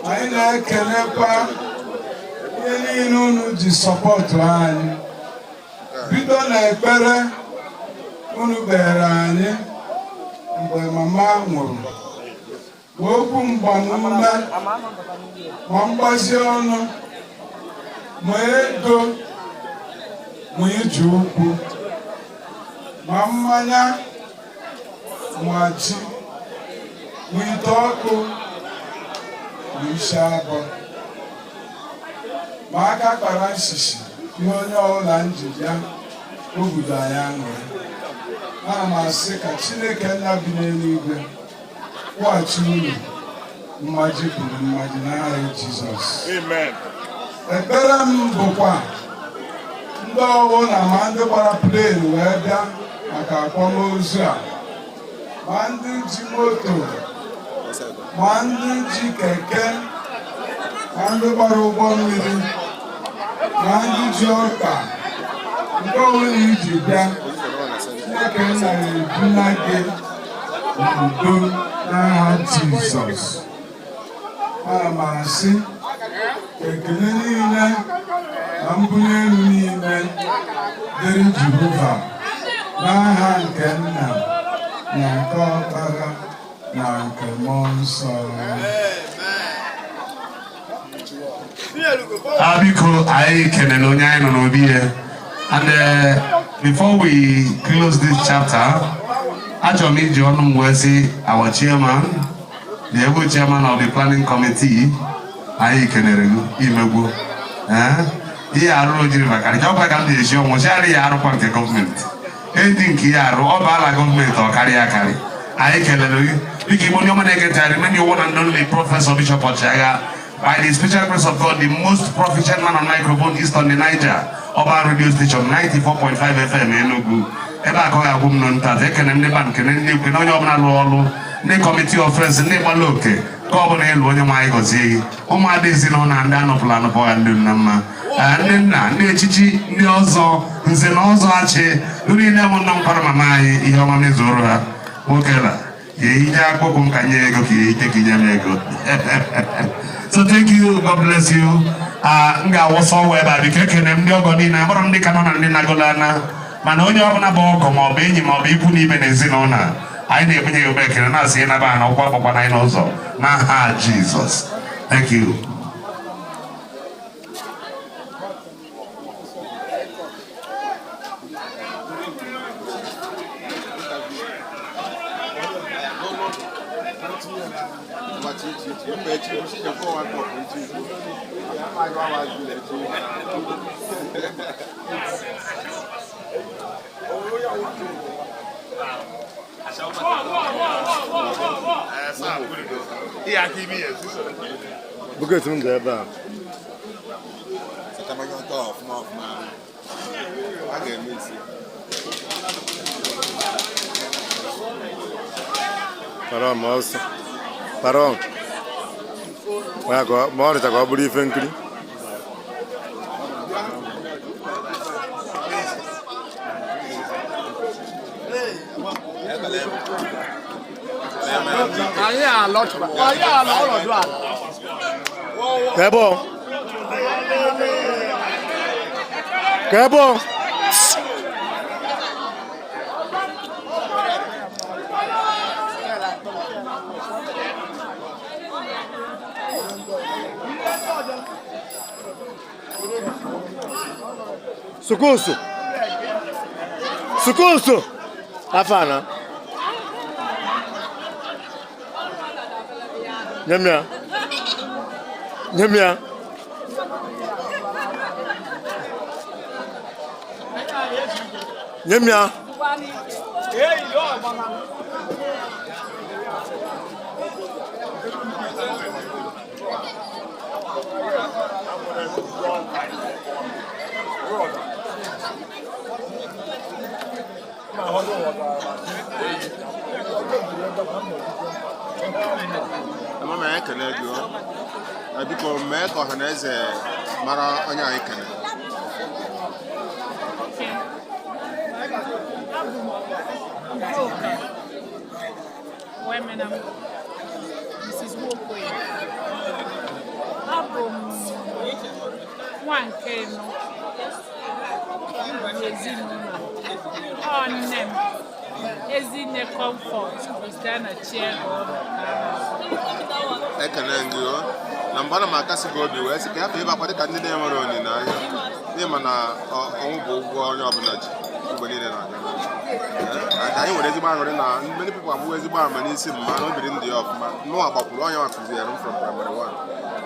Anyị na-ekelekwa ihe niile unu ji support anyị, bido n'ekpere unu kpere anyị mgbe mama nwụrụ, ma okwu mgbamume, ma mgbazi ọnụ, ma ego, ma ije ụkwụ, ma mmanya, ma ji, ma ite ọkụ, ma isi abọ, ma aka kpara nshishi. Ihe onye ọbụla nji bịa obodo anyị aṅụrị, ana m asị ka Chineke nna bi n'eluigwe kwụghachi unu mmaji kwuru mmaji n'aha Jizọs. Amen. Ekpere m bụkwa ndị ọbụla, ma ndị gbara plane wee bịa maka akwamozu a, ma ndị ji moto, ma ndị ji keke, ma ndị gbara ụgbọ mmiri, ma ndị ji ọka, nke ọbụla iji bịa, Chineke nna ga-ebuna gị n'udo n'aha Jizọs. Ana m asị ka ekele niile na mbuli elu niile dịrị Jehova n'aha nke Nna na nke Ọkpara na nke Mmụọ Nsọ. Ah, biko, anyị kelele onye anyị nọ n'obi ya. And before we close this chapter, achọrọ m iji ọnụ m wee sị our chairman, the able chairman of the planning committee, anyị kelere gị imegbu. Eh? Ihe arụrụ jiri maka ọkwa ka m ji esi ọnwụ chịarị ya arụkwa nke gọọmenti eji nke ya arụ ọ baala gọọmenti ọ karịa akarị. Anyị kelere gị dịka Igbo ndị ọma na-ege ntị. I remain your one and only Professor Bishop Ọchịagha, by the special grace of God, the most proficient man on microphone east on the Niger, Ọba Radio Station 94.5 FM Enugu. Ebe a ka ọ ga-agwụ m nọ nta. Ekene ndị bank, kene ndị ikwe na onye ọbụla rụrụ ọrụ, ndị committee of friends, ndị gbara oke ka ọ bụla ịlụ. Onye nwaanyị gọzie gị, ụmụada ezinụlọ na ndị anọpụla anọpụ ya, ndị nna mma, ndị nna, ndị echichi, ndị ọzọ, nze na ọzọ achị, ndị niile bụ nọ nkwara mama anyị. Ihe ọma mezuoro ha. Nwoke la ya ehije akpụkpụ m ka nye ego ka ihe ka inye m ego. So thank you, God bless you. Ah, m ga-awụsa ọwa ebe a. Biko, ekene m ndị ọgọ niile agbara m, ndị ka nọ na ndị nagolo ana, mana onye ọbụla bụ ọgọ ma ọ bụ enyi ma ọ bụ ikwu na ibe na ezinụlọ a, anyị na-ebunye ya obe ekele, na-asị ịnaba na ụkwụ akpọkwana anyị n'ụzọ n'aha Jizọs. Thank you. Bucket m dị ebe a. Atamanya ọtọ ọfụma ọfụma. A ga-eme isi. Para ma ọsọ. Para ma ọ dịcha ka ọ bụrụ ife nkiri. Anyị alọtụba. Anyị alọ ọnọdụ ala. Ka ebe ọ? Ka ebe ọ? Sukusu. Sukusu. Afana. Nye m ya. Nye m ya. Nye m ya. Mama anyị ekele gị o. Na biko mee ka ọha na eze mara onye anyị kele. Abụ m Udoka Wemenam, Mrs. Nwokoye. Abụ m nwa nke nọ n'ezinụlọ a. Ọ nne m, Ezinne Comfort Christiana Chiego ka a na-akpọ. Ekele gị o. Na mgbe ana m akasị gị obi wee sị ka hapụ ịbakwa dịka ndị na-enwere olileanya n'ihi ma na ọnwụ bụ ụgwọ onye ọbụla ji mgbe niile na-aga. Ee, anyị nwere ezigbo aṅụrị na many people abụghị ezigbo ama n'isi m mana obi dị ndụ ya ọfụma. Mụnwa gbakwuru onye nwa kụziere m from primary one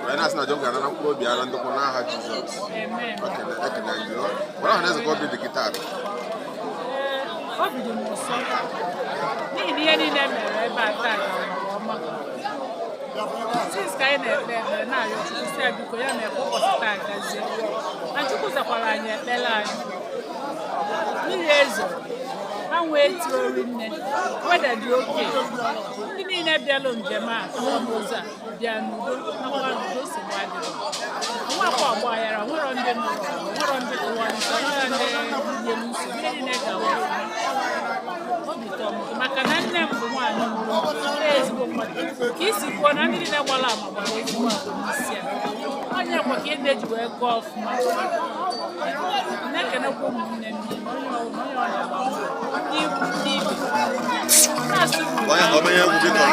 wee na-asị na Jehova ga-anara mkpụrụ obi ya na ndokwa n'aha Jizọs. Amen. Ekele gị o. Gwara ọha na eze ka obi dị gị taata. Ee, obi dị m ụsọ n'ihi na ihe niile mere ebe a taa gara nke ọma. Since ka anyị na-ekpe ekpere na-arịọ Chukwu sị ya biko ya mee ka ụbọchị taa gazie, na Chukwu zakwara anyị ekpere anyị. Mmiri ezo, anwụ etiro nne, weda dị oke. Ndị niile bịalụ njem a, akwamozu a, bịa n'udo nakwa n'udo, nsogbu adịrọ. Onwekwa ọgba aghara, nwere ndị nụrụ ọgụ, nwere ndị kụwa nsọ, nwere ndị nyere nsogbu. Ihe niile gawa ọfụma. Obi tọrọ m ụtọ maka na nne m bụ nwaanyị mụrụ m, ezigbo mmadụ. Ka isi kwuo na ndị niile gbara ama gbara ezigbo ama n'isi ya, onye kwa ka ede ji wee gụọ ọfụma. Na-ekenekwa ụmụnne m niile, onye ọbụla, onye ọ na-agba mbọ, ndị ikwu, ndị ibe na-asụ. Onye ka omenye egwu, biko.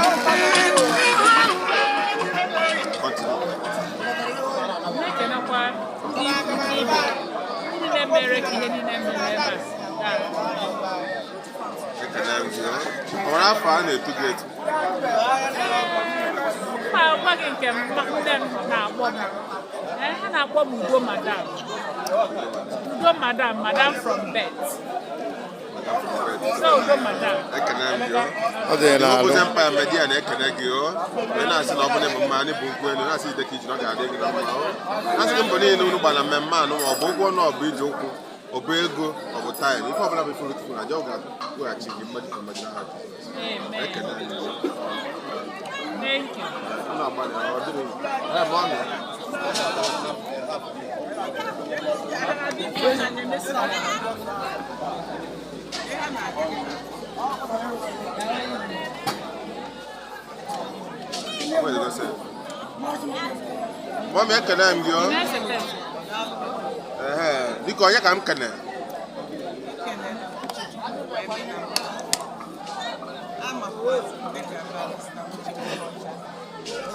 Continue. Na-ekenekwa ndị ikwu, ndị ibe, ndị niile mere ka ihe niile mere ebe a taa. Ekele m gị o. O nwere afọ a na-etu gị etu? Mma gwa gị nke m nne m na-akpọ m. Ee, ha na-akpọ m Udo Madam, Udo Madam, Madam from birth, so Udo Madam. Ekele m gị o. Ọ dị n'alụ. Igbo Empire Media na-ekele gị o. Wee na-asị na ọ bụla emume anyị bụ nkwụ elu, na-asị ide ka iji na ọ ga-adị gị na mma o. Na-asị gị mbọ niile unu gbara mmemme anụ, ma ọ bụ ụgwọ na ọ bụ ije ụkwụ, ọ bụ ego, ọ bụ time, ife ọbụla bụ ifuru tufu na aja, ọ ga-akwụghachi gị mmaji ka mmaji n'aha Jizọs. Amen. Ekele gị o. Thank you. Ọ na-agbalị, ọ dịrị ya ma ọ nọ. Wait a second. Mummy, ekele m gị o. Na-esete. Ehe, biko onye ka m kene? Ama m dịka barrister Uche Okorocha.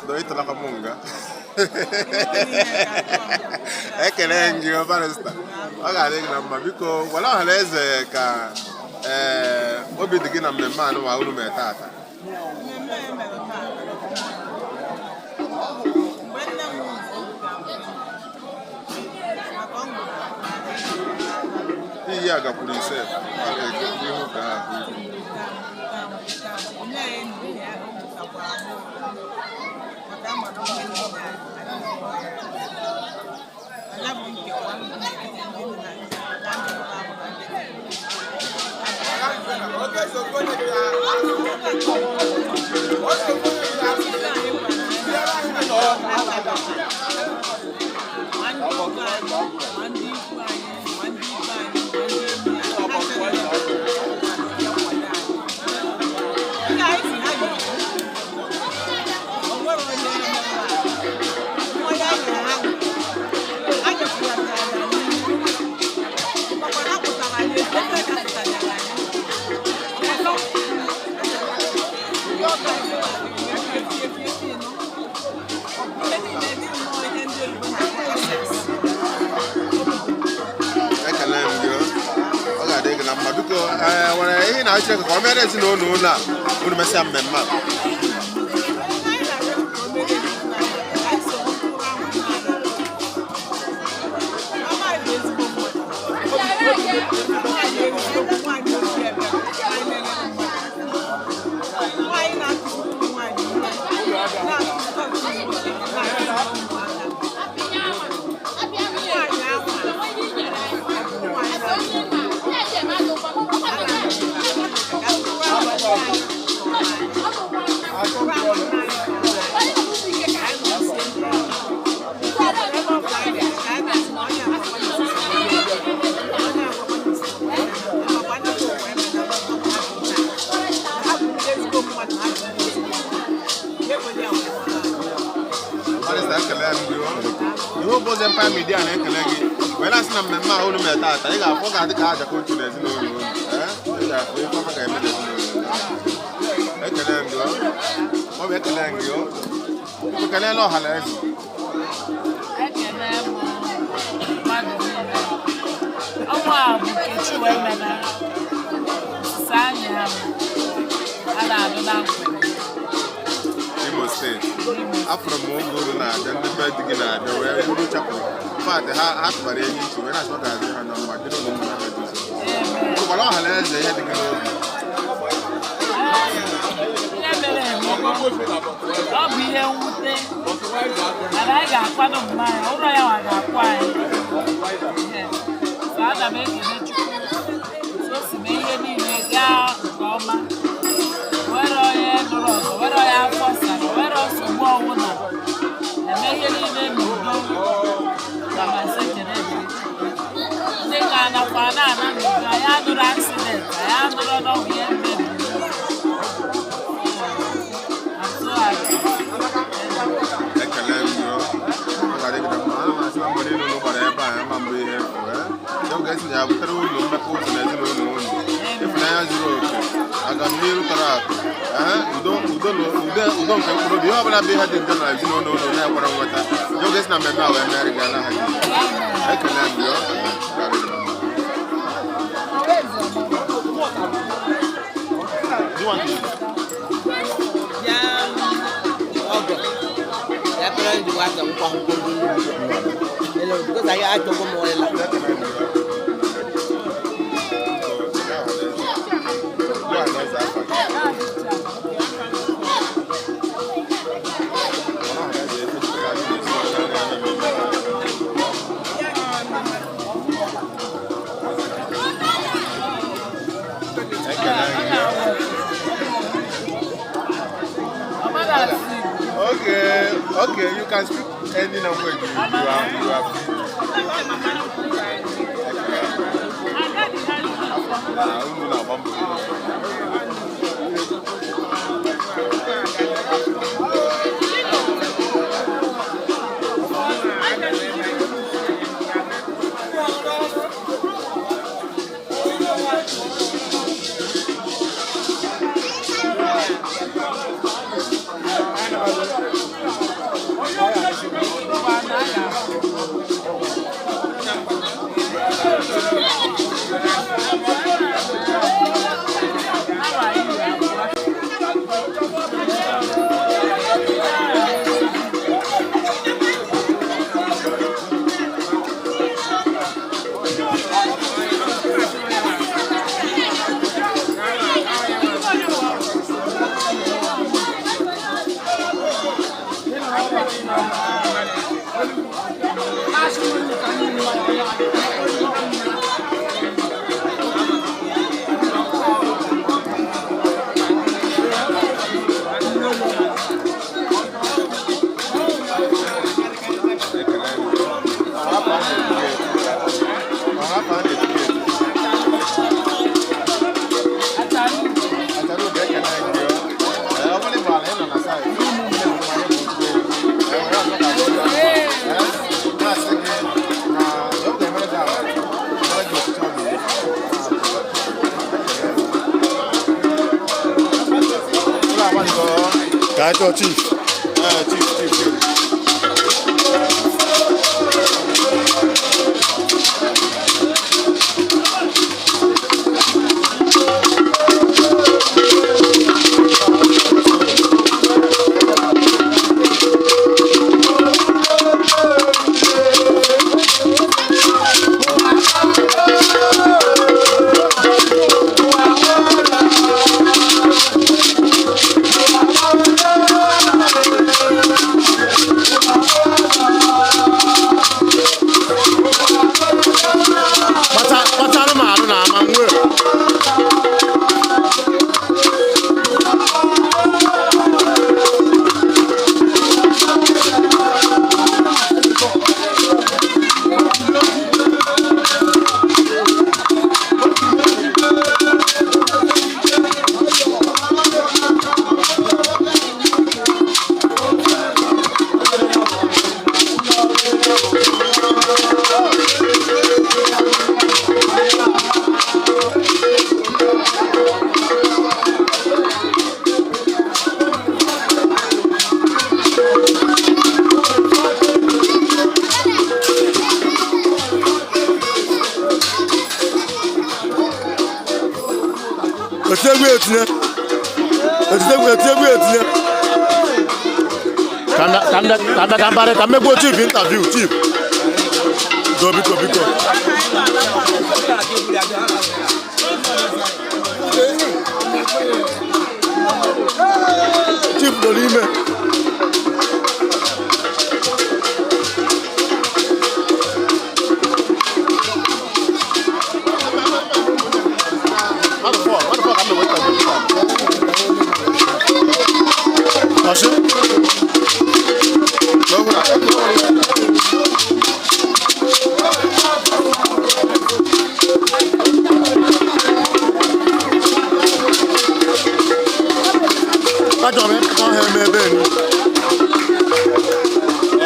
Do ịtụlakwa m nga. Ekele m gị o, barrister. Ọ ga-adị gị na mma. Biko gwara ọha na eze ka ee obi dị gị na mmemme anụ ma unu mee taata. Mmemme a emere taata, mgbe nne m nwụrụ, maka ọ nwụrụ Iyi a gakwuru ise ọ ga-ege n'ihu ka ha ahụ ihu. Nne ya enyi ya o mụtakwara m, maka ama na onwe niile anyị, ya bụ nkewa. ọgbụgba ndụ n'etiti ndị nna na ndị nwụrụ anwụ na ndị dị ndụ. Ma ndị ọgọ anyị, ma ndị ikwu anyị, ma ndị ibe anyị, ma ndị enyi anyị, ha chere na nkwado anyị. Ndị anyị si ha ga-ekwu, o nwere onye mere ahụ. Mmanya anyị nyere ha ṅụrụ. Ha nyekwara anyị n'ihu. Makwa na ha pụtara anyị, ebe ka ha pụtara anyị. Ndị ọgọ anyị efi efi efi nọ. Ihe niile dị nnọọ ihe ndị oyibo na-akpọ essence. Ekele m gị. Ọ ga-adị gị na mma. Biko, ee, nwere ihe ị na-achọ ka ọ mere ezinụlọ unu a unu mesịa mmemme a? Anyị na-arịọ ka o mere ezinụlọ anyị, ka anyị soro mkpụrụ ahụ na-aga. Mama anyị bụ ezigbo mmadụ. Mama anyị bụ ezigbo nwaanyị obi ebere, nwaanyị na-enyere mmadụ aka. Nwaanyị na-akụziri ụmụ nwaanyị ihe, na-akụzikwa ụmụ nwoke, na-akụziri ụmụaka. Nwaanyị ahụ a, nwaanyị na-akụziri ka mkpụrụ ahụ dị anyị tọrọ anyị. Mkpụrụ ahụ dị anyị tọrọ anyị. Ka anyị nọsie ndụ ike. Ebe ọ bụla anyị bịara, ka anyị na-asị na onye akwakwa n'isi onye akwakwa n'isi akwakwa ndị ụwa eme na ọkwa ha bụ nna. Ha bụ ndị ezigbo mmadụ, ha bụ ndị ezigbo mmadụ. Eweli ya wee mara anyị. Barrister, ekele m gị. Ihe ụbọchị Empire Media na-ekele gị wee na-asị na mmemme a unu mere taata, ị ga-afụ, ọ ga-adị ka aja ka otu na ezinụlọ unu. Ee, ị ga-afụ ife ọma ga-eme n'ezinụlọ unu. Ekele m gị. Ọ bụ ekele m gị. Biko, kelela ọha na eze. Ekele m mmadụ niile. Ọnwa a bụ Nkechi wee mena sisa anyị ha a na-alụ na nkwere. Imo Steeti, afụrụ m oge unu na-abịa, ndị be di gị na-abịa wee buru chapụrụ fat ha, ha tụbara enyi ntị wee na-asị ọ ga-adị ha na mma, dịrị unu mma n'aha Jizọs. Gwara ọha na eze ihe dị gị n'obi. Ihe mere eme, ọ bụ ihe mwute, mana anyị ga-akwado mma ya, ụlọ ya nwa ga-akwụ anyị. Ehe. So ana m ekele Chukwu so o si mee ihe niile gaa nke ọma, were onye nụrụ ọgụ, were onye afọ sara, were nsogbu ọbụla, eme ihe niile n'udo na masị. Ekele dịrị Chukwu. Ndị ka anakwa na-ana n'udo, anyị anụrụ accident, anyị anụrụ n'ọgwụ ihe mmebi. I'm so happy. Ekele m gị. Ọ ga-adị gị na mma. Ana m asị na mbọ niile unu gbara ebe a ama mbụ ihe efu. Ee, oge esi ya butere unu mmepe ụzọ na ezinụlọ unu, ịfụnanya zuru oke, agamnihu tọrọ akụ, ee, udo, udo na udo, udo nke mkpụrụ obi. Ihe ọbụla bụ ihe dị njọ na ezinụlọ unu na-ekwere nweta oge esi na mmemme a wee mere gị n'aha Jizọs. Ekele m gị. Ọ ga-adị gị na mma. Do you want to? Ya ọgọ ya pere ndị wa ka nkwa akwụkwọ ndị ndị ele because anyị achọgo m ọlịla. Okay, you can speak any language you are free. Na unu na-agba mbọ. Ka anyị chọọ chief. Ee, chief, chief, chief. Kpachara m arụ na ama nwee. Otiegwu etinye. Otiegwu etiegwu etinye. Ka m bịa- ka m bịa ka m bịa ka m barị ka m mekwuo chief interview, chief. Do, biko, biko. Chief nọ n'ime. Mmadụ fọ, mmadụ fọ ka m na-enwe interview. Ọsị. Achọrọ m ịkpọ ha eme ebe enu.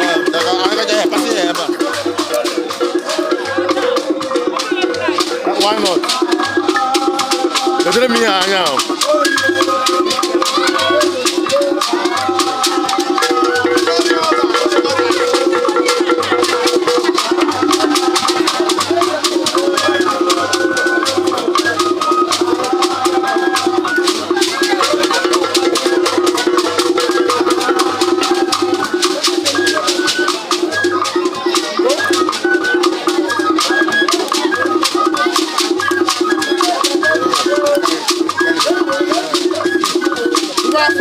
Ee, anyị gaja ya, pasị ya ebe a. Why not? Letere m ihe anya ahụ. Thank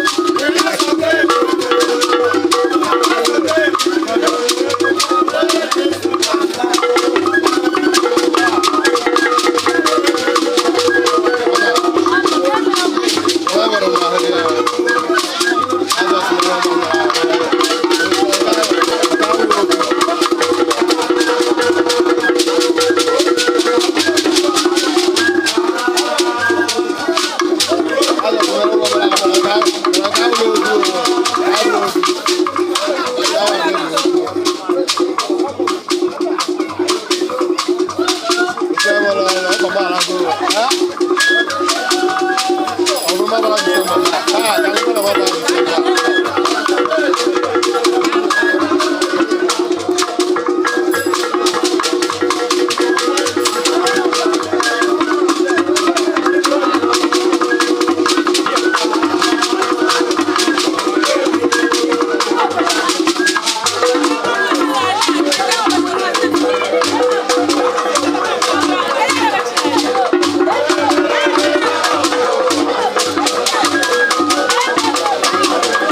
you.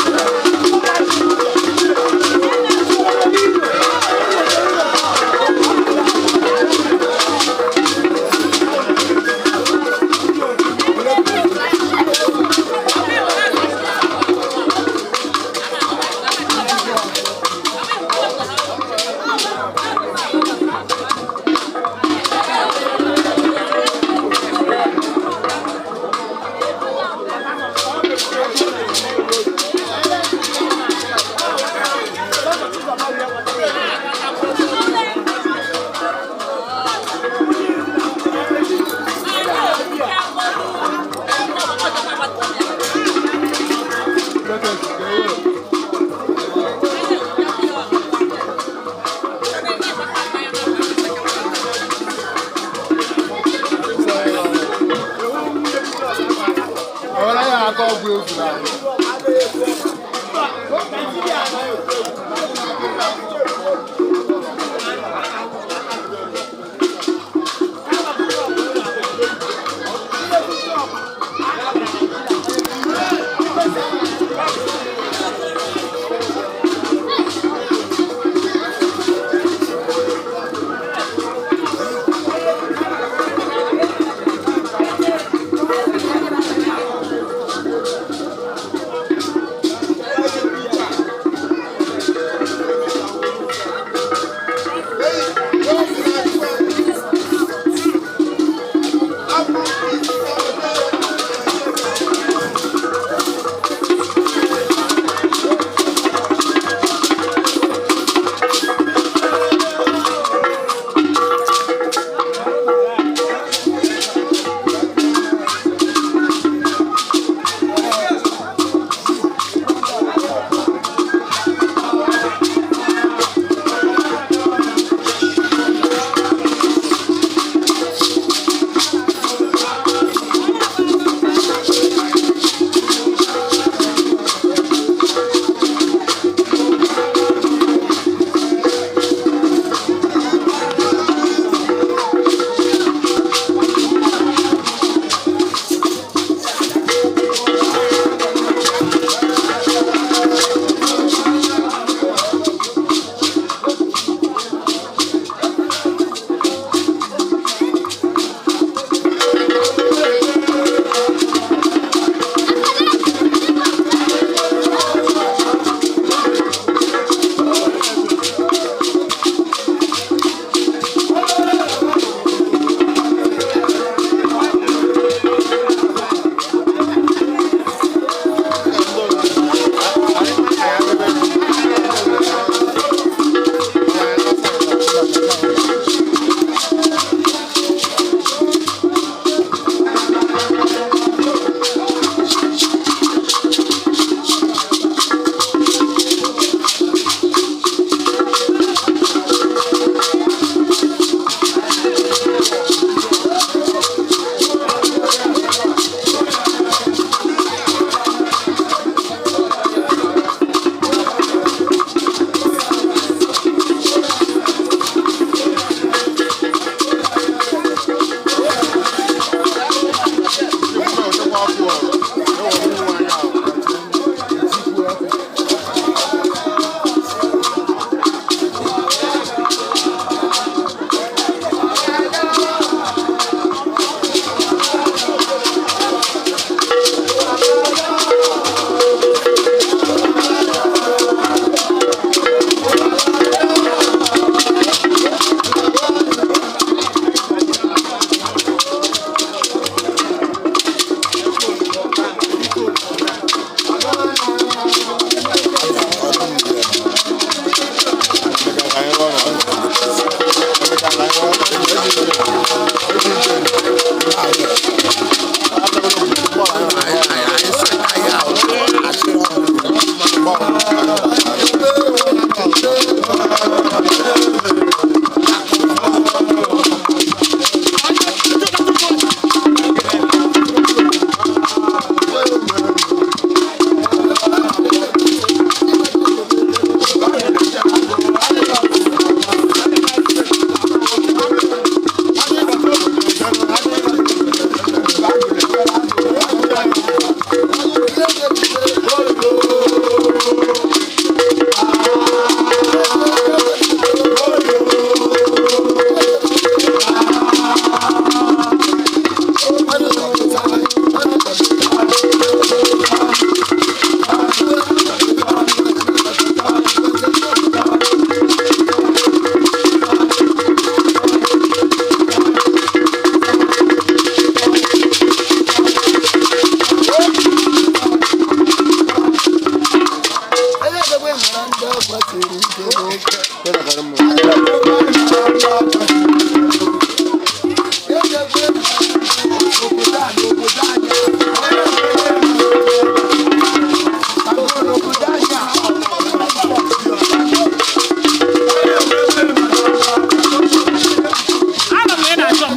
Anọ m na ị na-achọ m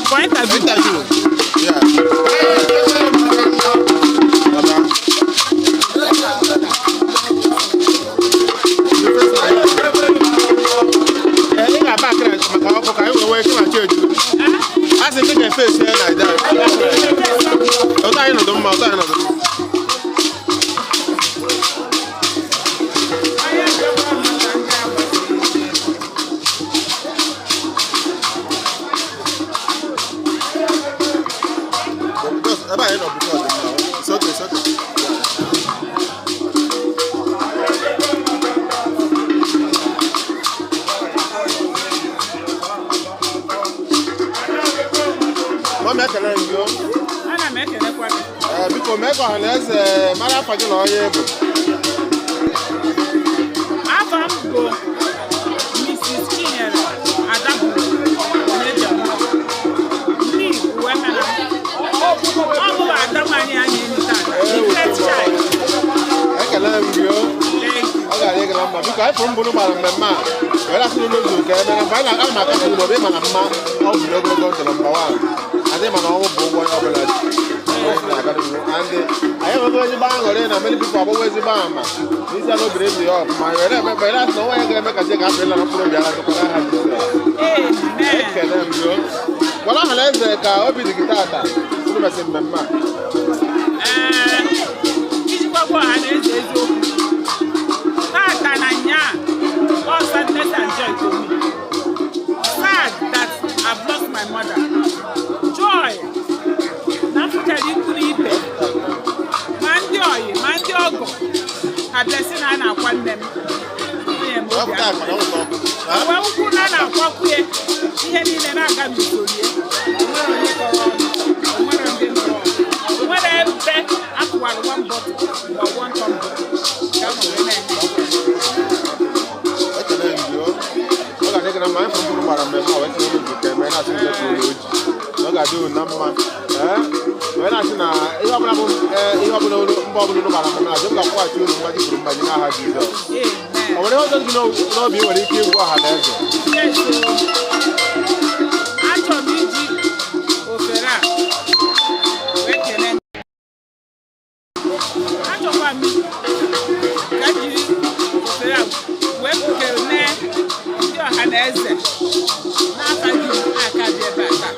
for interview. Interview. Yeah. ike eju. A sị ndị ga-efe esi ya na ide. Ụtọ anyị nọdụ mma, ụtọ anyị nọdụ mma. Just, ebe anyị nọ bụ ọdị mma. It's okay, it's okay. Mami, ekele m gị o. Ana m ekelekwa gị. Ee, biko mee ka ọha na eze mara afa gị na onye bụ. Afọ m bụ Mrs. Chinyere Adaburu Onyejọba. Ndị uwe ha na ọ bụ ada nwanyị anyị enyi tata, the first child. Ekele m gị o. Ọ ga-adị gị na mma. Biko anyị fụrụ mbụ gbara mmemme a were asị n'ụlọ ụzọ ka emere mgbe anyị na-aga maka ụlọ ebe ịma na mma ọ bụ ogologo ndụ nọmba wan adị ma na ọnwụ bụ ụgwọ onye ọbụla ji. Onye na-aga n'ihu. And anyị enwego ezigbo aṅụrị na many people agbago ezigbo ama n'isi ala obiri ndụ ya ọfụma were eme were asị na onwe ya ga-eme ka chi ga-apụ ịla na mkpụrụ obi ala tụkwara aha Jizọs. Ekele m gị o. Gwara ọha na eze ka obi dị gị tata unu mesị mmemme a. Ee, ijikwa gwa ọha na eze eziokwu, tata na nyaa, all sadness and joy to me. Sad that I've lost my mother. Joy na m fụchara ikwu na ibe, ma ndị oyi ma ndị ọgọ ha bịa sị na a na-akwa nne m. Nwunye m obi aṅụrị. Uwe ukwu na a na-akwakwu ya, ihe niile na-aga n'usoro ya. O nwere onye kọrọ ọnụ, o nwere ndị nụrụ ọgụ. O nwere ebe akụwara one bottle ma ọ one tumbler ka m wee na-eme. Ekele m gị o. Ọ ga-adị gị na mma. Anyị fụrụ mkpụrụ gbara mmemme a wee tinye olu ka eme na-asị ndị ka olu oji na ọ ga-adị unu na mma. Ee, wee na-asị na ihe ọbụla bụ ee, ihe ọbụla unu mba ọbụla unu gbara mmemme a Jehova ga-akwụghachi unu mmaji kwuru mmaji n'aha Jizọs. O nwere ihe ọzọ dị gị n'obi ị nwere ike ịgwa ọha na eze? Yes, o. Achọrọ m iji ofere a wee kelee ndị. Achọkwa m ka m jiri ofere a wee kelee ndị ọha na eze n'aka di m aka dị ebe a taa.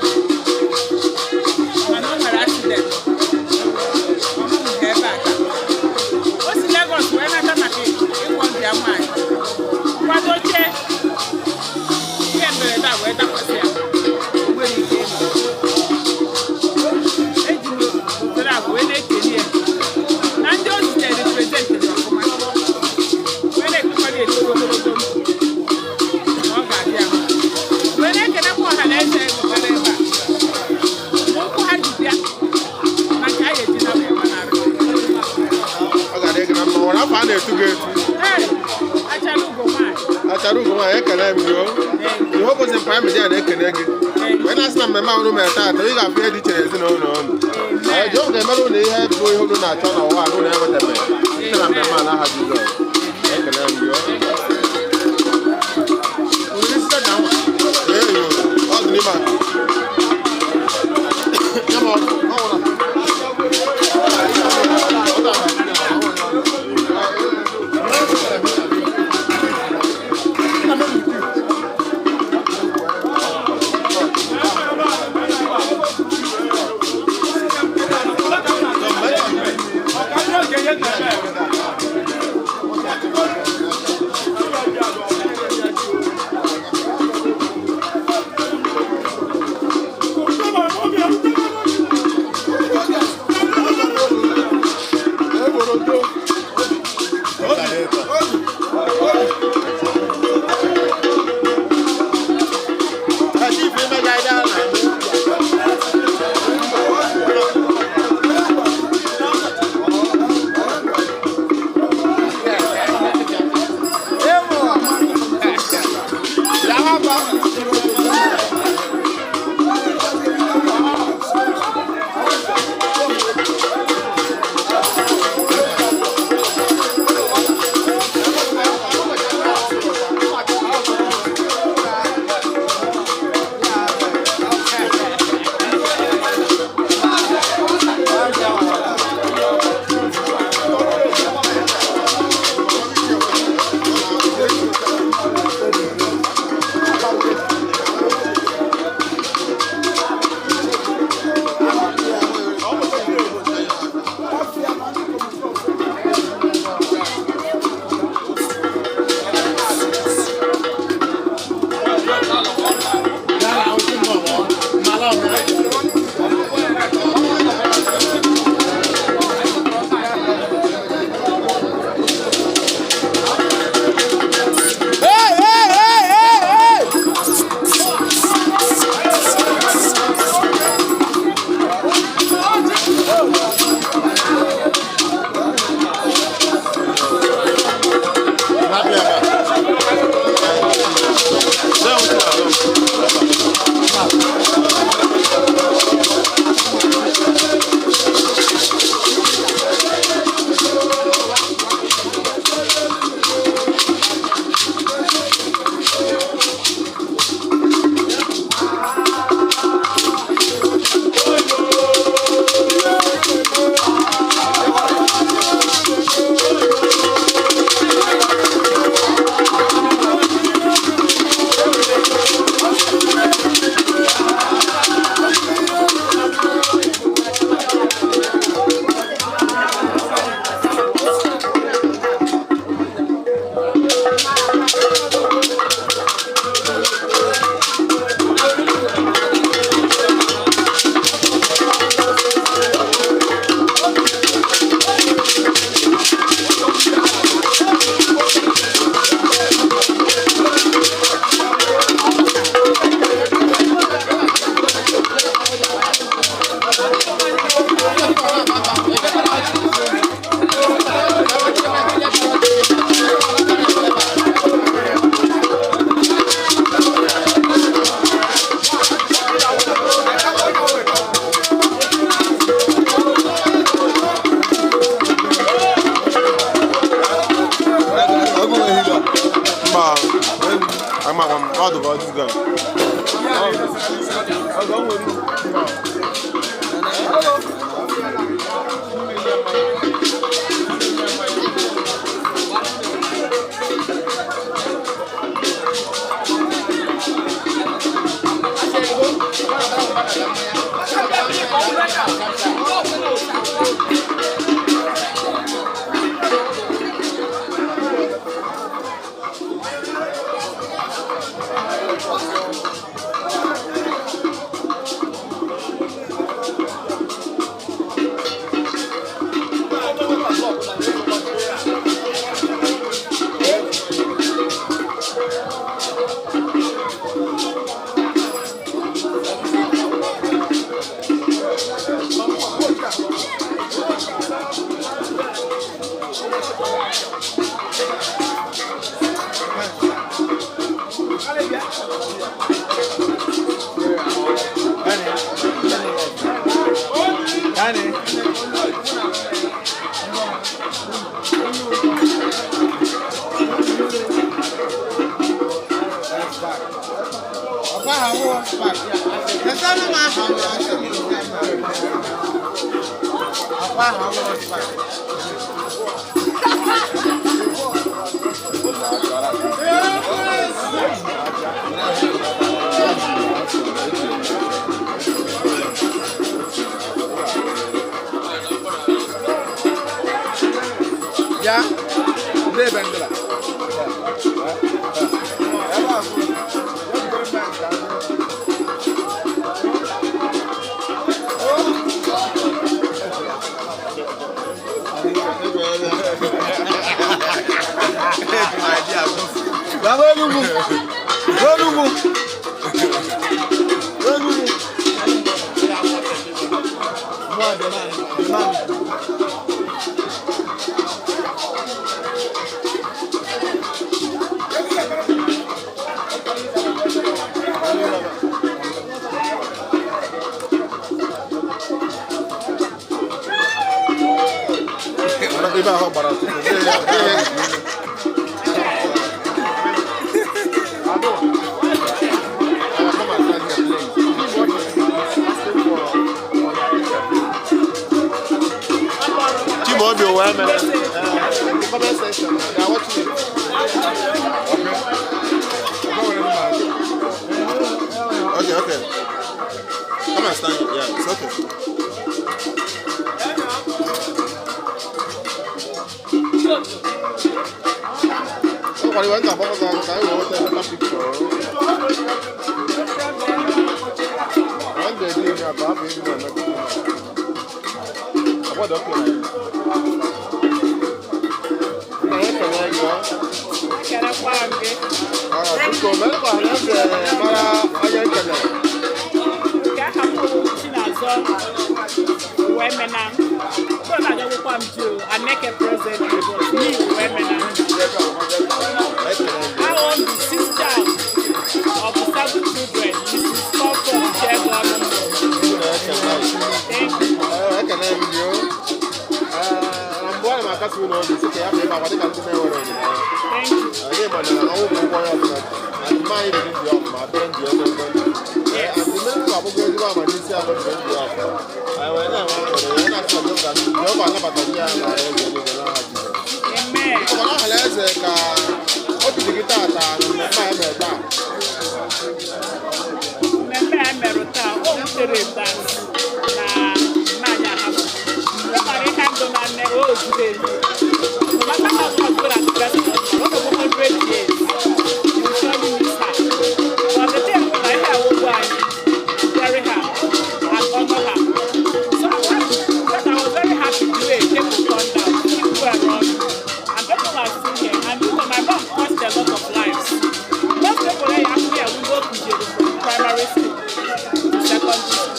Mana o nwere accident, ọ nọghị ebe a taa. O si Lagos wee nata maka ịgwọ ndị ya nwaanyị. Kwadochie ihe mberede a wee dakwasị ya, o nwere ike ịnọ. Eji m ofere a wee na-ekele ya na ndị o zitere representịrị ọfụma, wee na-ekpekwara ya ekpere ogologo ndụ na ọ ga-adị ya mma. Wee na-ekelekwa ọha na eze wetara ebe a ma ụkwụ ha ji bịa na nke a ga-eji na wee gbanarị. Ọ ga-adị gị na mma. Nwere afọ a na-etu gị etu? Ee, achara ugo nwaanyị. Achara ugo nwaanyị, ekele m gị o. Ihe obozi mpa media na-ekele gị wee na-asị na mmemme ahụ unu mere taata ị ga-afụ ihe dị iche n'ezinụlọ unu. Ee, Jehova ga-emere unu ihe bụ ihe unu na-achọ n'ụwa a na unu enwetabeghị site na mmemme a n'aha Jizọs. Ekele m gị o. Ee, yo, ọ dị n'ime a. Ya ma ọ nwụrụ. Ama m ọ dị ka ọ this guy. Ya, ndị ebe ndịla. Baba Enugu. Enugu. Enugu. Ebe ahụ gbara ọtụtụ. Chimaobi ụwa emere. The comment section, they are watching it. Okay, okay. Come and stand here. Yeah, it's okay. Ọ kwara iwe nta agbakọ ka anyị wee nweta better picture. One day, dị ime akọ hapụ ịdị na-eme. Agbọdọ okay na ya. Nna ya ekele gị ọ. Ekelekwa m gị. Ah, biko mee ka ọha na eze mara onye ekele. Nke aha m bụ Chinazọ Uwemena. Bro na-agagwụkwa m ji o, Aneke present but me Uwemena. I am the sister of the seven children, Mrs. Comfort Chegonu. Thank you. Ee, ekele m gị o. Ee, na mbụ ana m akasi unu obi sị ka ya bụ ịgba agwa dịka ndị na-enwere olileanya. Thank you. Anyị ma na ọnwụ bụ ụgwọ ya ọbụla ji. And mma anyị biri ndụ ya ọfụma, bie ndụ ya ogologo ndụ. Ee, and the main abụghị ezigbo ama n'isi alụ bie ndụ ya ọfụma. Anyị wee na-enwe aṅụrị, wee na-asị na Jehova Jehova anabataghị ya na eze eluigwe n'aha Jizọs. Amen. Ọgbara ọha na eze ka obi dị gị taata na mmemme a emere taa. Mmemme a merụ taa, o wutere m that na nna anyị ahapụ. Ọ mara ihe ndụ na nne o zuru ezu. No matter how much God has blessed us, ọ nọgo 100 years. You will surely miss her. But the thing bụ na ihe awụgwọ anyị, bury her and honor her. So I'm happy because I was very happy the way people turned out. People were around and people are still here. And you know, my mom touched a lot of lives. Most people here actually are window from primary school to secondary school.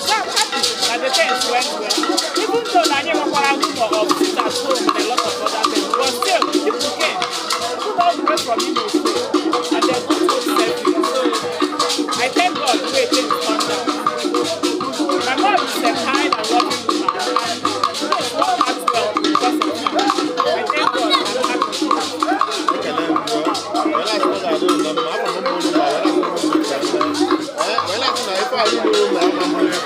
So I'm happy that the things went well. Even though na anyị nwekwara rumor of sit at home and a lot of other things, but still, people came. People all the way from Imo State and they go to service. So I thank God the way things turned out. My mom is a kind and loving woman, and things worked out well because of her. I thank God I'm happy. Ekele m gị o. Wee na-asị na ọ ga-adị unu na mma. Abụ m mbọ unu ma wee na-asị unu ka mme. Ee, wee na-asị na ife anyị nụrụ ụlọ ama mmiri.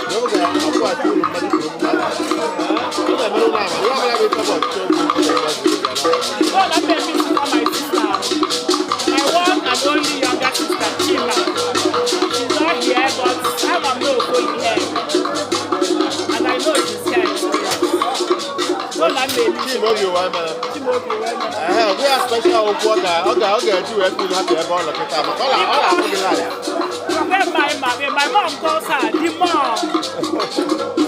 Na ọ ga-akwụghachi unu mmadụ kwuru mmadụ. Ee, ọ ga-emere unu ama. Ihe ọbụla bụ ife bụ ọchịchị okwu, ọ ga-agbazi unu ala. God, I beg you to call my sister. My one and only younger sister, Chima. She's not here, but I'm a no going here. And I know she's here in spirit. God, I may Chimaobi Uwaemere. Chimaobi Uwaemere. Ehe, ọ bụghị special okwu ọ ga-eji wee feel happy ebe ọ nọ kịta maka ọ na-afụ gị n'anya. Where my mom calls her the mom.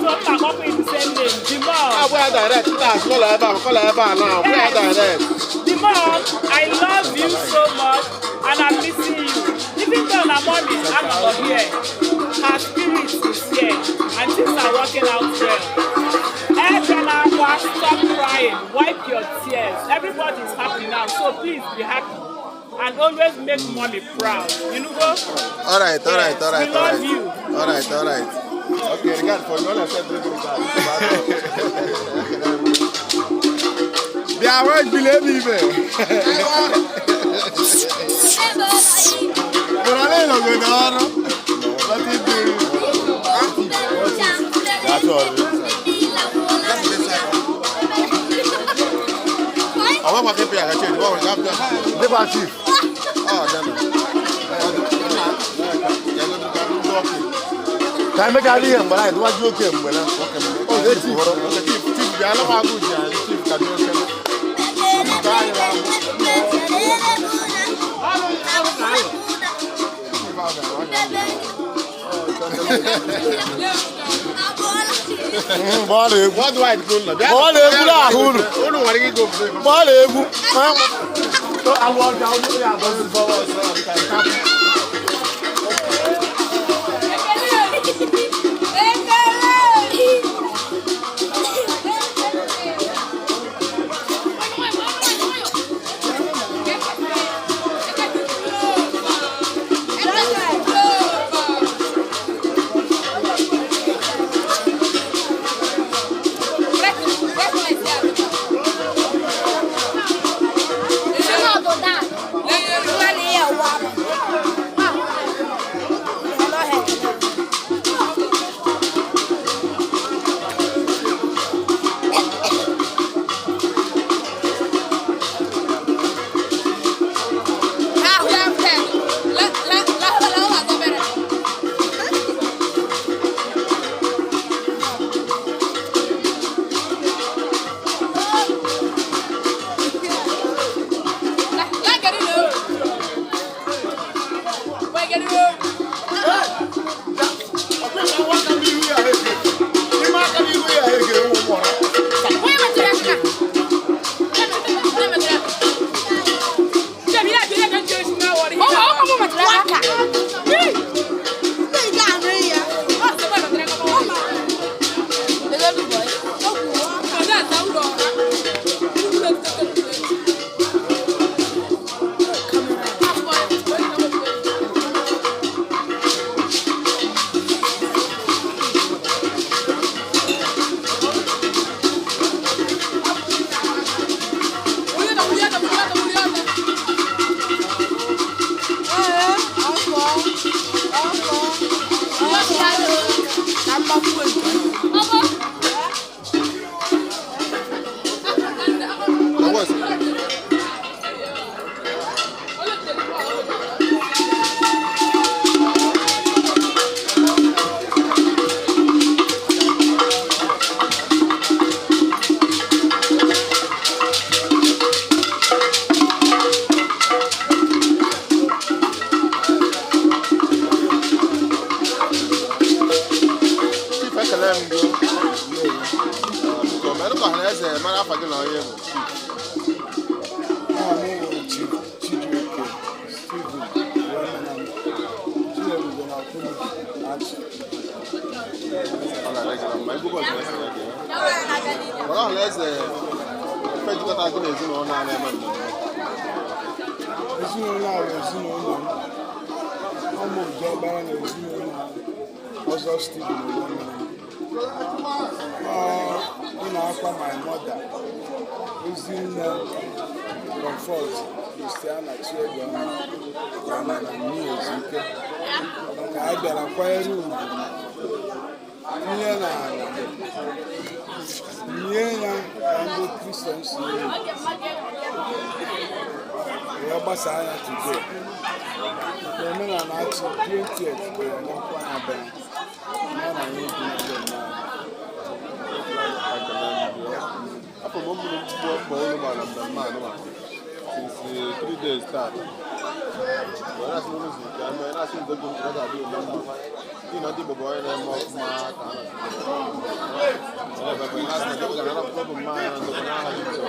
So I'm not the same name, the mom. Agwa ya direct, kịta asị ụlọ ebe a maka ụlọ ebe a na agwa ya direct. The mom, I love you so much and I'm missing you. Even though my mom is out of here, her spirit is here and things are working out well. Ebenawa, stop crying, wipe your tears. Everybody is happy now, so please be happy and always make mommy proud. You know go? All right, all right, all right, We all love right. you. All right, all right. Okay, regard for you, all I said, regard. Bịa wee bili ebe ibe. Bụrụ na ịnọgo n'ọrụ. But it dị. That's all. Ọwọ́ kwa kepụ ya ka change, ọ nwere ka Dịkwa chief. Ọ dị na. Ya godu ka ndị ọkụ. Ka anyị mechaa ihe mgbe anyị dụwaji oke mgbe na. Oge chief, oge chief, chief bịa alụ m agụ ji anyị, chief ka dị oke. Ka anyị na-agụ. Chief ahụ bịara, ọ nyere Mgbe ọ na-egwu. Worldwide ka unu nọ. Bịa. Mgbe ọ na-egwu n'ahụ unu. Unu nwere ike ịgo obodo. Mgbe ọ na-egwu. Alụ ọja unu ya agọzi fọwọ́ ọsọ ka nke. Chief, ekele m gị. Biko, merụ ka ọha na eze mara afa gị na onye bụ chief. Aha m bụ Chief Chijioke Stephen Uwaemenam, Chiebube na Kwulubi Achị. Ọ na-adị gị na mma. Egwu bọọlụ na-ese ya gị. Gwara ọha na eze ife jikọta gị na ezinụlọ a na-eme mmemme. Ezinụlọ a bụ ezinụlọ m. Ọ mụ bụ diọkpara na ezinụlọ a, Ọzọ Stephen Uwaemenam. Ọ na-akwa my mother, Ezinne Comfort. Christiana Chiegoma na na Ezike ka a bịara kwanyere ugwu tinye n'ala nye ya ka ndị Kristian si elu wee gbasaa ya today. N'omenala achị 20th bụ ya n'ọkwa na-abịa ya na ya ebi na ndị mmadụ. Afọ m mmiri mkpụkpọ mkpọ olu mara mmemme anụma since 3 days tata. Wee na-asị n'ụlọ zuru ka eme, na-asị ndị bụ ọ ga-adị ule mma. N'ihi na ndị Igbo bụ onye na-eme ọfụma ka a na-asị. Na-asị na ndị ga na-anapụta bụ mmanya na ndokọ n'aha Jizọs.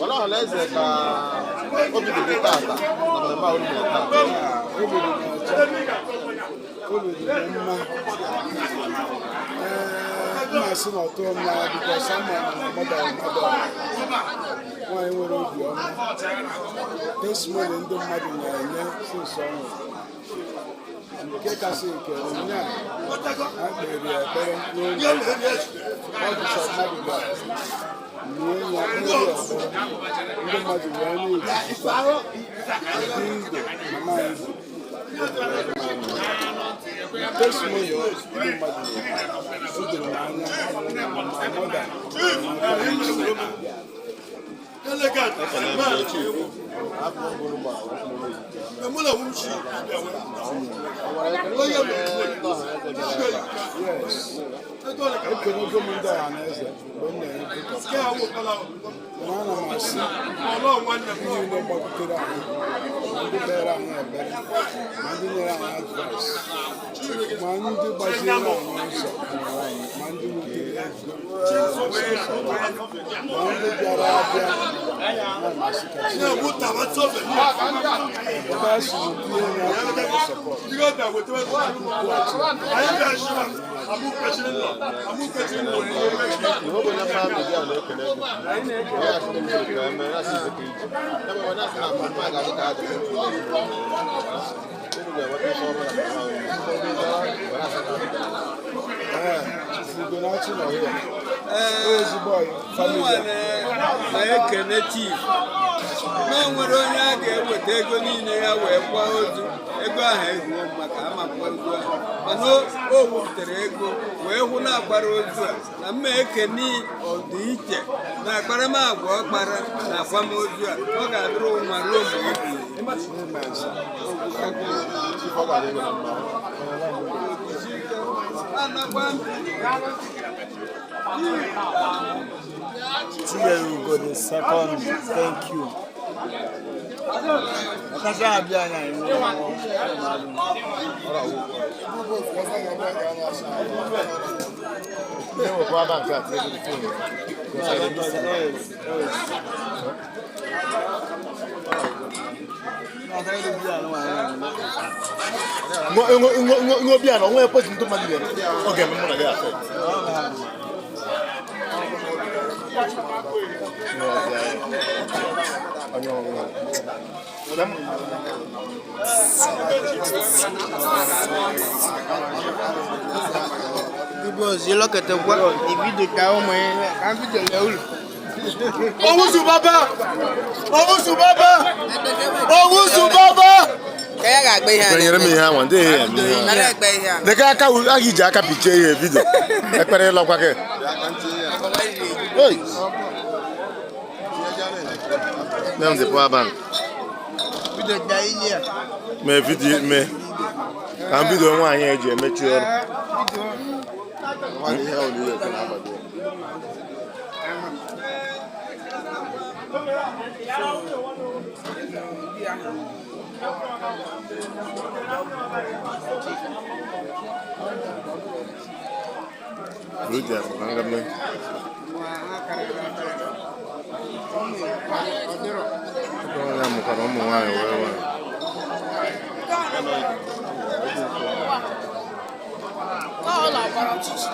Were ọha na eze ka obi dị gị tata na mmemme a unu mere tata. Obi dị m ọcha, obi dị m mma. Ee, m na-asị na ọtọ m n'anya because ama m na mmadụ mmadụ nwaanyị nwere obi ọma. Testimony ndị mmadụ na-enye since ọ nwụrụ, nke kasị nke ụnyaa ha kpere ya ekpere n'ụlọ ụka. Ọ bụ sọ mmadụ bịara nie ya, kpere ya ekpere, ndị mmadụ wee na-ekwupụta ụdị ndụ mama anyị bụ. Testimony ndị mmadụ na-ekwu o doro m anya na my mother. Ekele m gị, Chief. Afọ mbụrụ gbara ọfụma n'Ezike. O nwere ekele ndị ọha na eze bịara ebe a? Yes, ekenego m ndị ọha na eze mgbe m na-enye vote, mana ana m asị ndị niile gbakwutere anyị, ma ndị kpere anyị ekpere, ma ndị nyere anyị advice, ma ndị gbaziri anyị ụzọ, ma ndị wutere ego, ma ndị bịara abịa, ana m asị ka Chineke ebe a siri tinye ya support. Ihe oge family a na-ekele gị. Onye asị ndị mmiri ka eme, na-asị ise ka iji. Ebe ọ na-asị na mmemme a ga-adị ka adị. Unu ga-enweta ife ọma na mmemme ahụ. Were asị ka adị. Ee, Chief Ugonachi nọ here. Ezigbo ọyị family a. Na-ekene chief na o nwere onye a ga-eweta ego niile ya wee kwa ozu, ego ahụ ezuo maka amakwa ozu ahụ, mana o wepụtara ego wee hụ na agbara ozu a na mma ekene ọdịiche na akparamagwa ọ kpara na akwamozu a, ọ ga-adịrị ụma ruo mgbe ebighị ebi. Chief, ọ ga-adị gị na mma. Anakwa m. Chinyere the second, thank you. Ọkacha abịa anya iwu. Na-ewekwa aba nke a tinye gị phone. Because I dey miss you. Nwa obi a na onwe ekwesị ndị mmadụ ga-eme. Ọ ga-eme mụ na gị affect. Onye ọbụla. Gbogbo lọ́kẹ̀tẹ̀ gbọ́ ìfídíò ká ọmọ yẹn ká fídíò lẹ́wùlù. Owusu baba! Owusu baba! Owusu baba! Kẹ́yà gà gbé ihe a. Kwenyere m ihe anwa, ndị ihe eme ihe. Nara egbe ihe a. Deka aka a ga-eji aka pichie ihe video. Ekpere ịlọkwa gị. Hey! Nne m dị power bank. Fídíò ká ilé a. Mee video mee. Ka m bido nwaanyị eji emechi ọrụ. Nwaanyị ihe ahụ niile ekwe na-agbado ya. Rudy akpa ka nga mee. Ebe onye mụkwara ụmụ nwaanyị wee nwaanyị. Kọ́ọ̀lù agbara ọchịchị.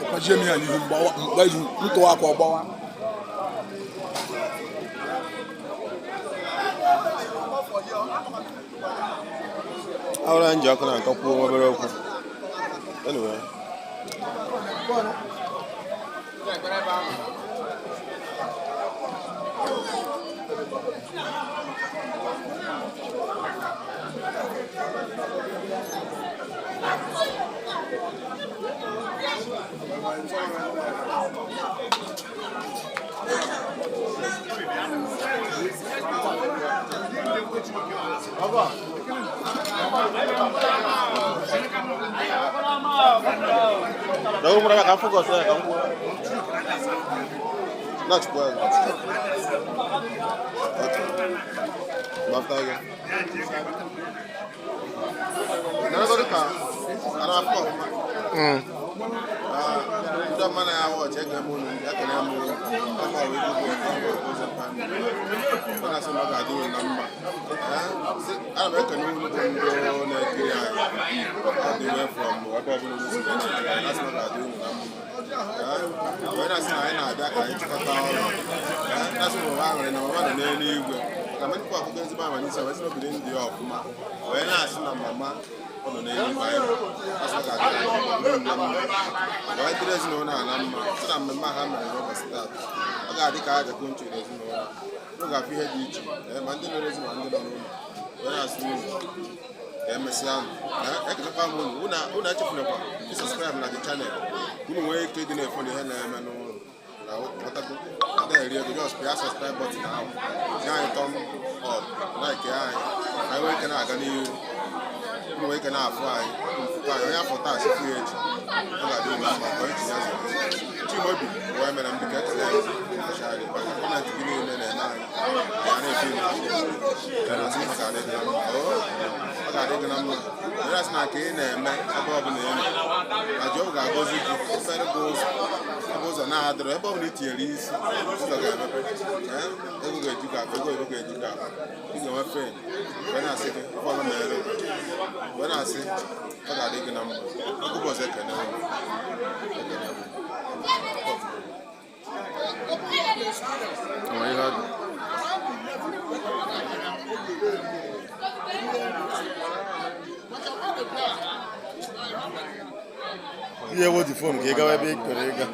Kwajie m ya n'ihu mgba ihu ntụwa akwa ọgbawa. Ahụla m ji ọkụ na nkọ kwuo nwa obere okwu. Anyway. Dawuro mura ka focus ya ka ngwa. Na chukwa. Okay. Bafta ga. Na go ka ana afọ. Ndị ọma na ya wọchị ege m unu ekele m unu ọma wee gbogbo ọma ụzọ ọ na-asị na ọ ga-adị unu na mma. Ana m ekele unu bụ ndị na-ekiri anyị all the way from ebe ọbụla unu si na-ekiri anyị, na-asị na ọ ga-adị unu na mma. Wee na-asị na anyị na-abịa ka anyị chịkọta ọrụ, na-asị na ụwa aṅụrị na mama nọ n'eluigwe maka mmadụ akụkọ ezigbo ama n'isi wee sị na obi dị ndị ya ọfụma, wee na-asị na mama ọ nọ n'eluigwe anyị asị na ọ ga-adị unu na mma, wee dịrị ezinụlọ a na mma, sị na mmemme a ha mere n'ụbọchị taata ọ ga-adị ka aja konchi n'ezinụlọ unu ga-afụ ihe dị iche, ma ndị nọ n'ezi ma ndị nọ n'ụlọ, wee na-asị unu ka emesịa nụ. Ekelekwa m unu, unu echefunakwa ịsubscribe na the channel unu nwee ike ịdị na-efo na ihe na-eme n'ụlọ na ghọtago ada eri ego. Just pịa subscribe button ahụ, nye anyị thumb up, like anyị, ka anyị nwee ike na-aga n'ihu, unu nwee ike na-afụ anyị, unu fụkwa anyị onye afọ taa chịfụ ya echi. Ọ ga-adị unu mma ka onye tinye azụ Chimaobi wee mere m biko ekele anyị maka comment gị niile na-eme anyị anyị na-efe unu asị maka adị gị na mma. Ọ ga-adị gị na mma. Onye asị na nke ị na-eme ebe ọbụla ị nọ na Jehova ga-agọzi gị, mepere gị ụzọ ebe ụzọ na-adịrọ, ebe ọbụla i tinyere isi ụzọ ga-emepe. Ego ga-eju gị akpa, ego oyibo ga-eju gị akpa, ị ga-enwe fen. Wee na-asị gị ife ọma mere gị, wee na-asị ọ ga-adị gị na mma. Okwu ụbọchị ekene unu, ekene unu. Onwe ihe ọ dị. Ihe wetu phone ka ị gawa ebe ị chọrọ ịga.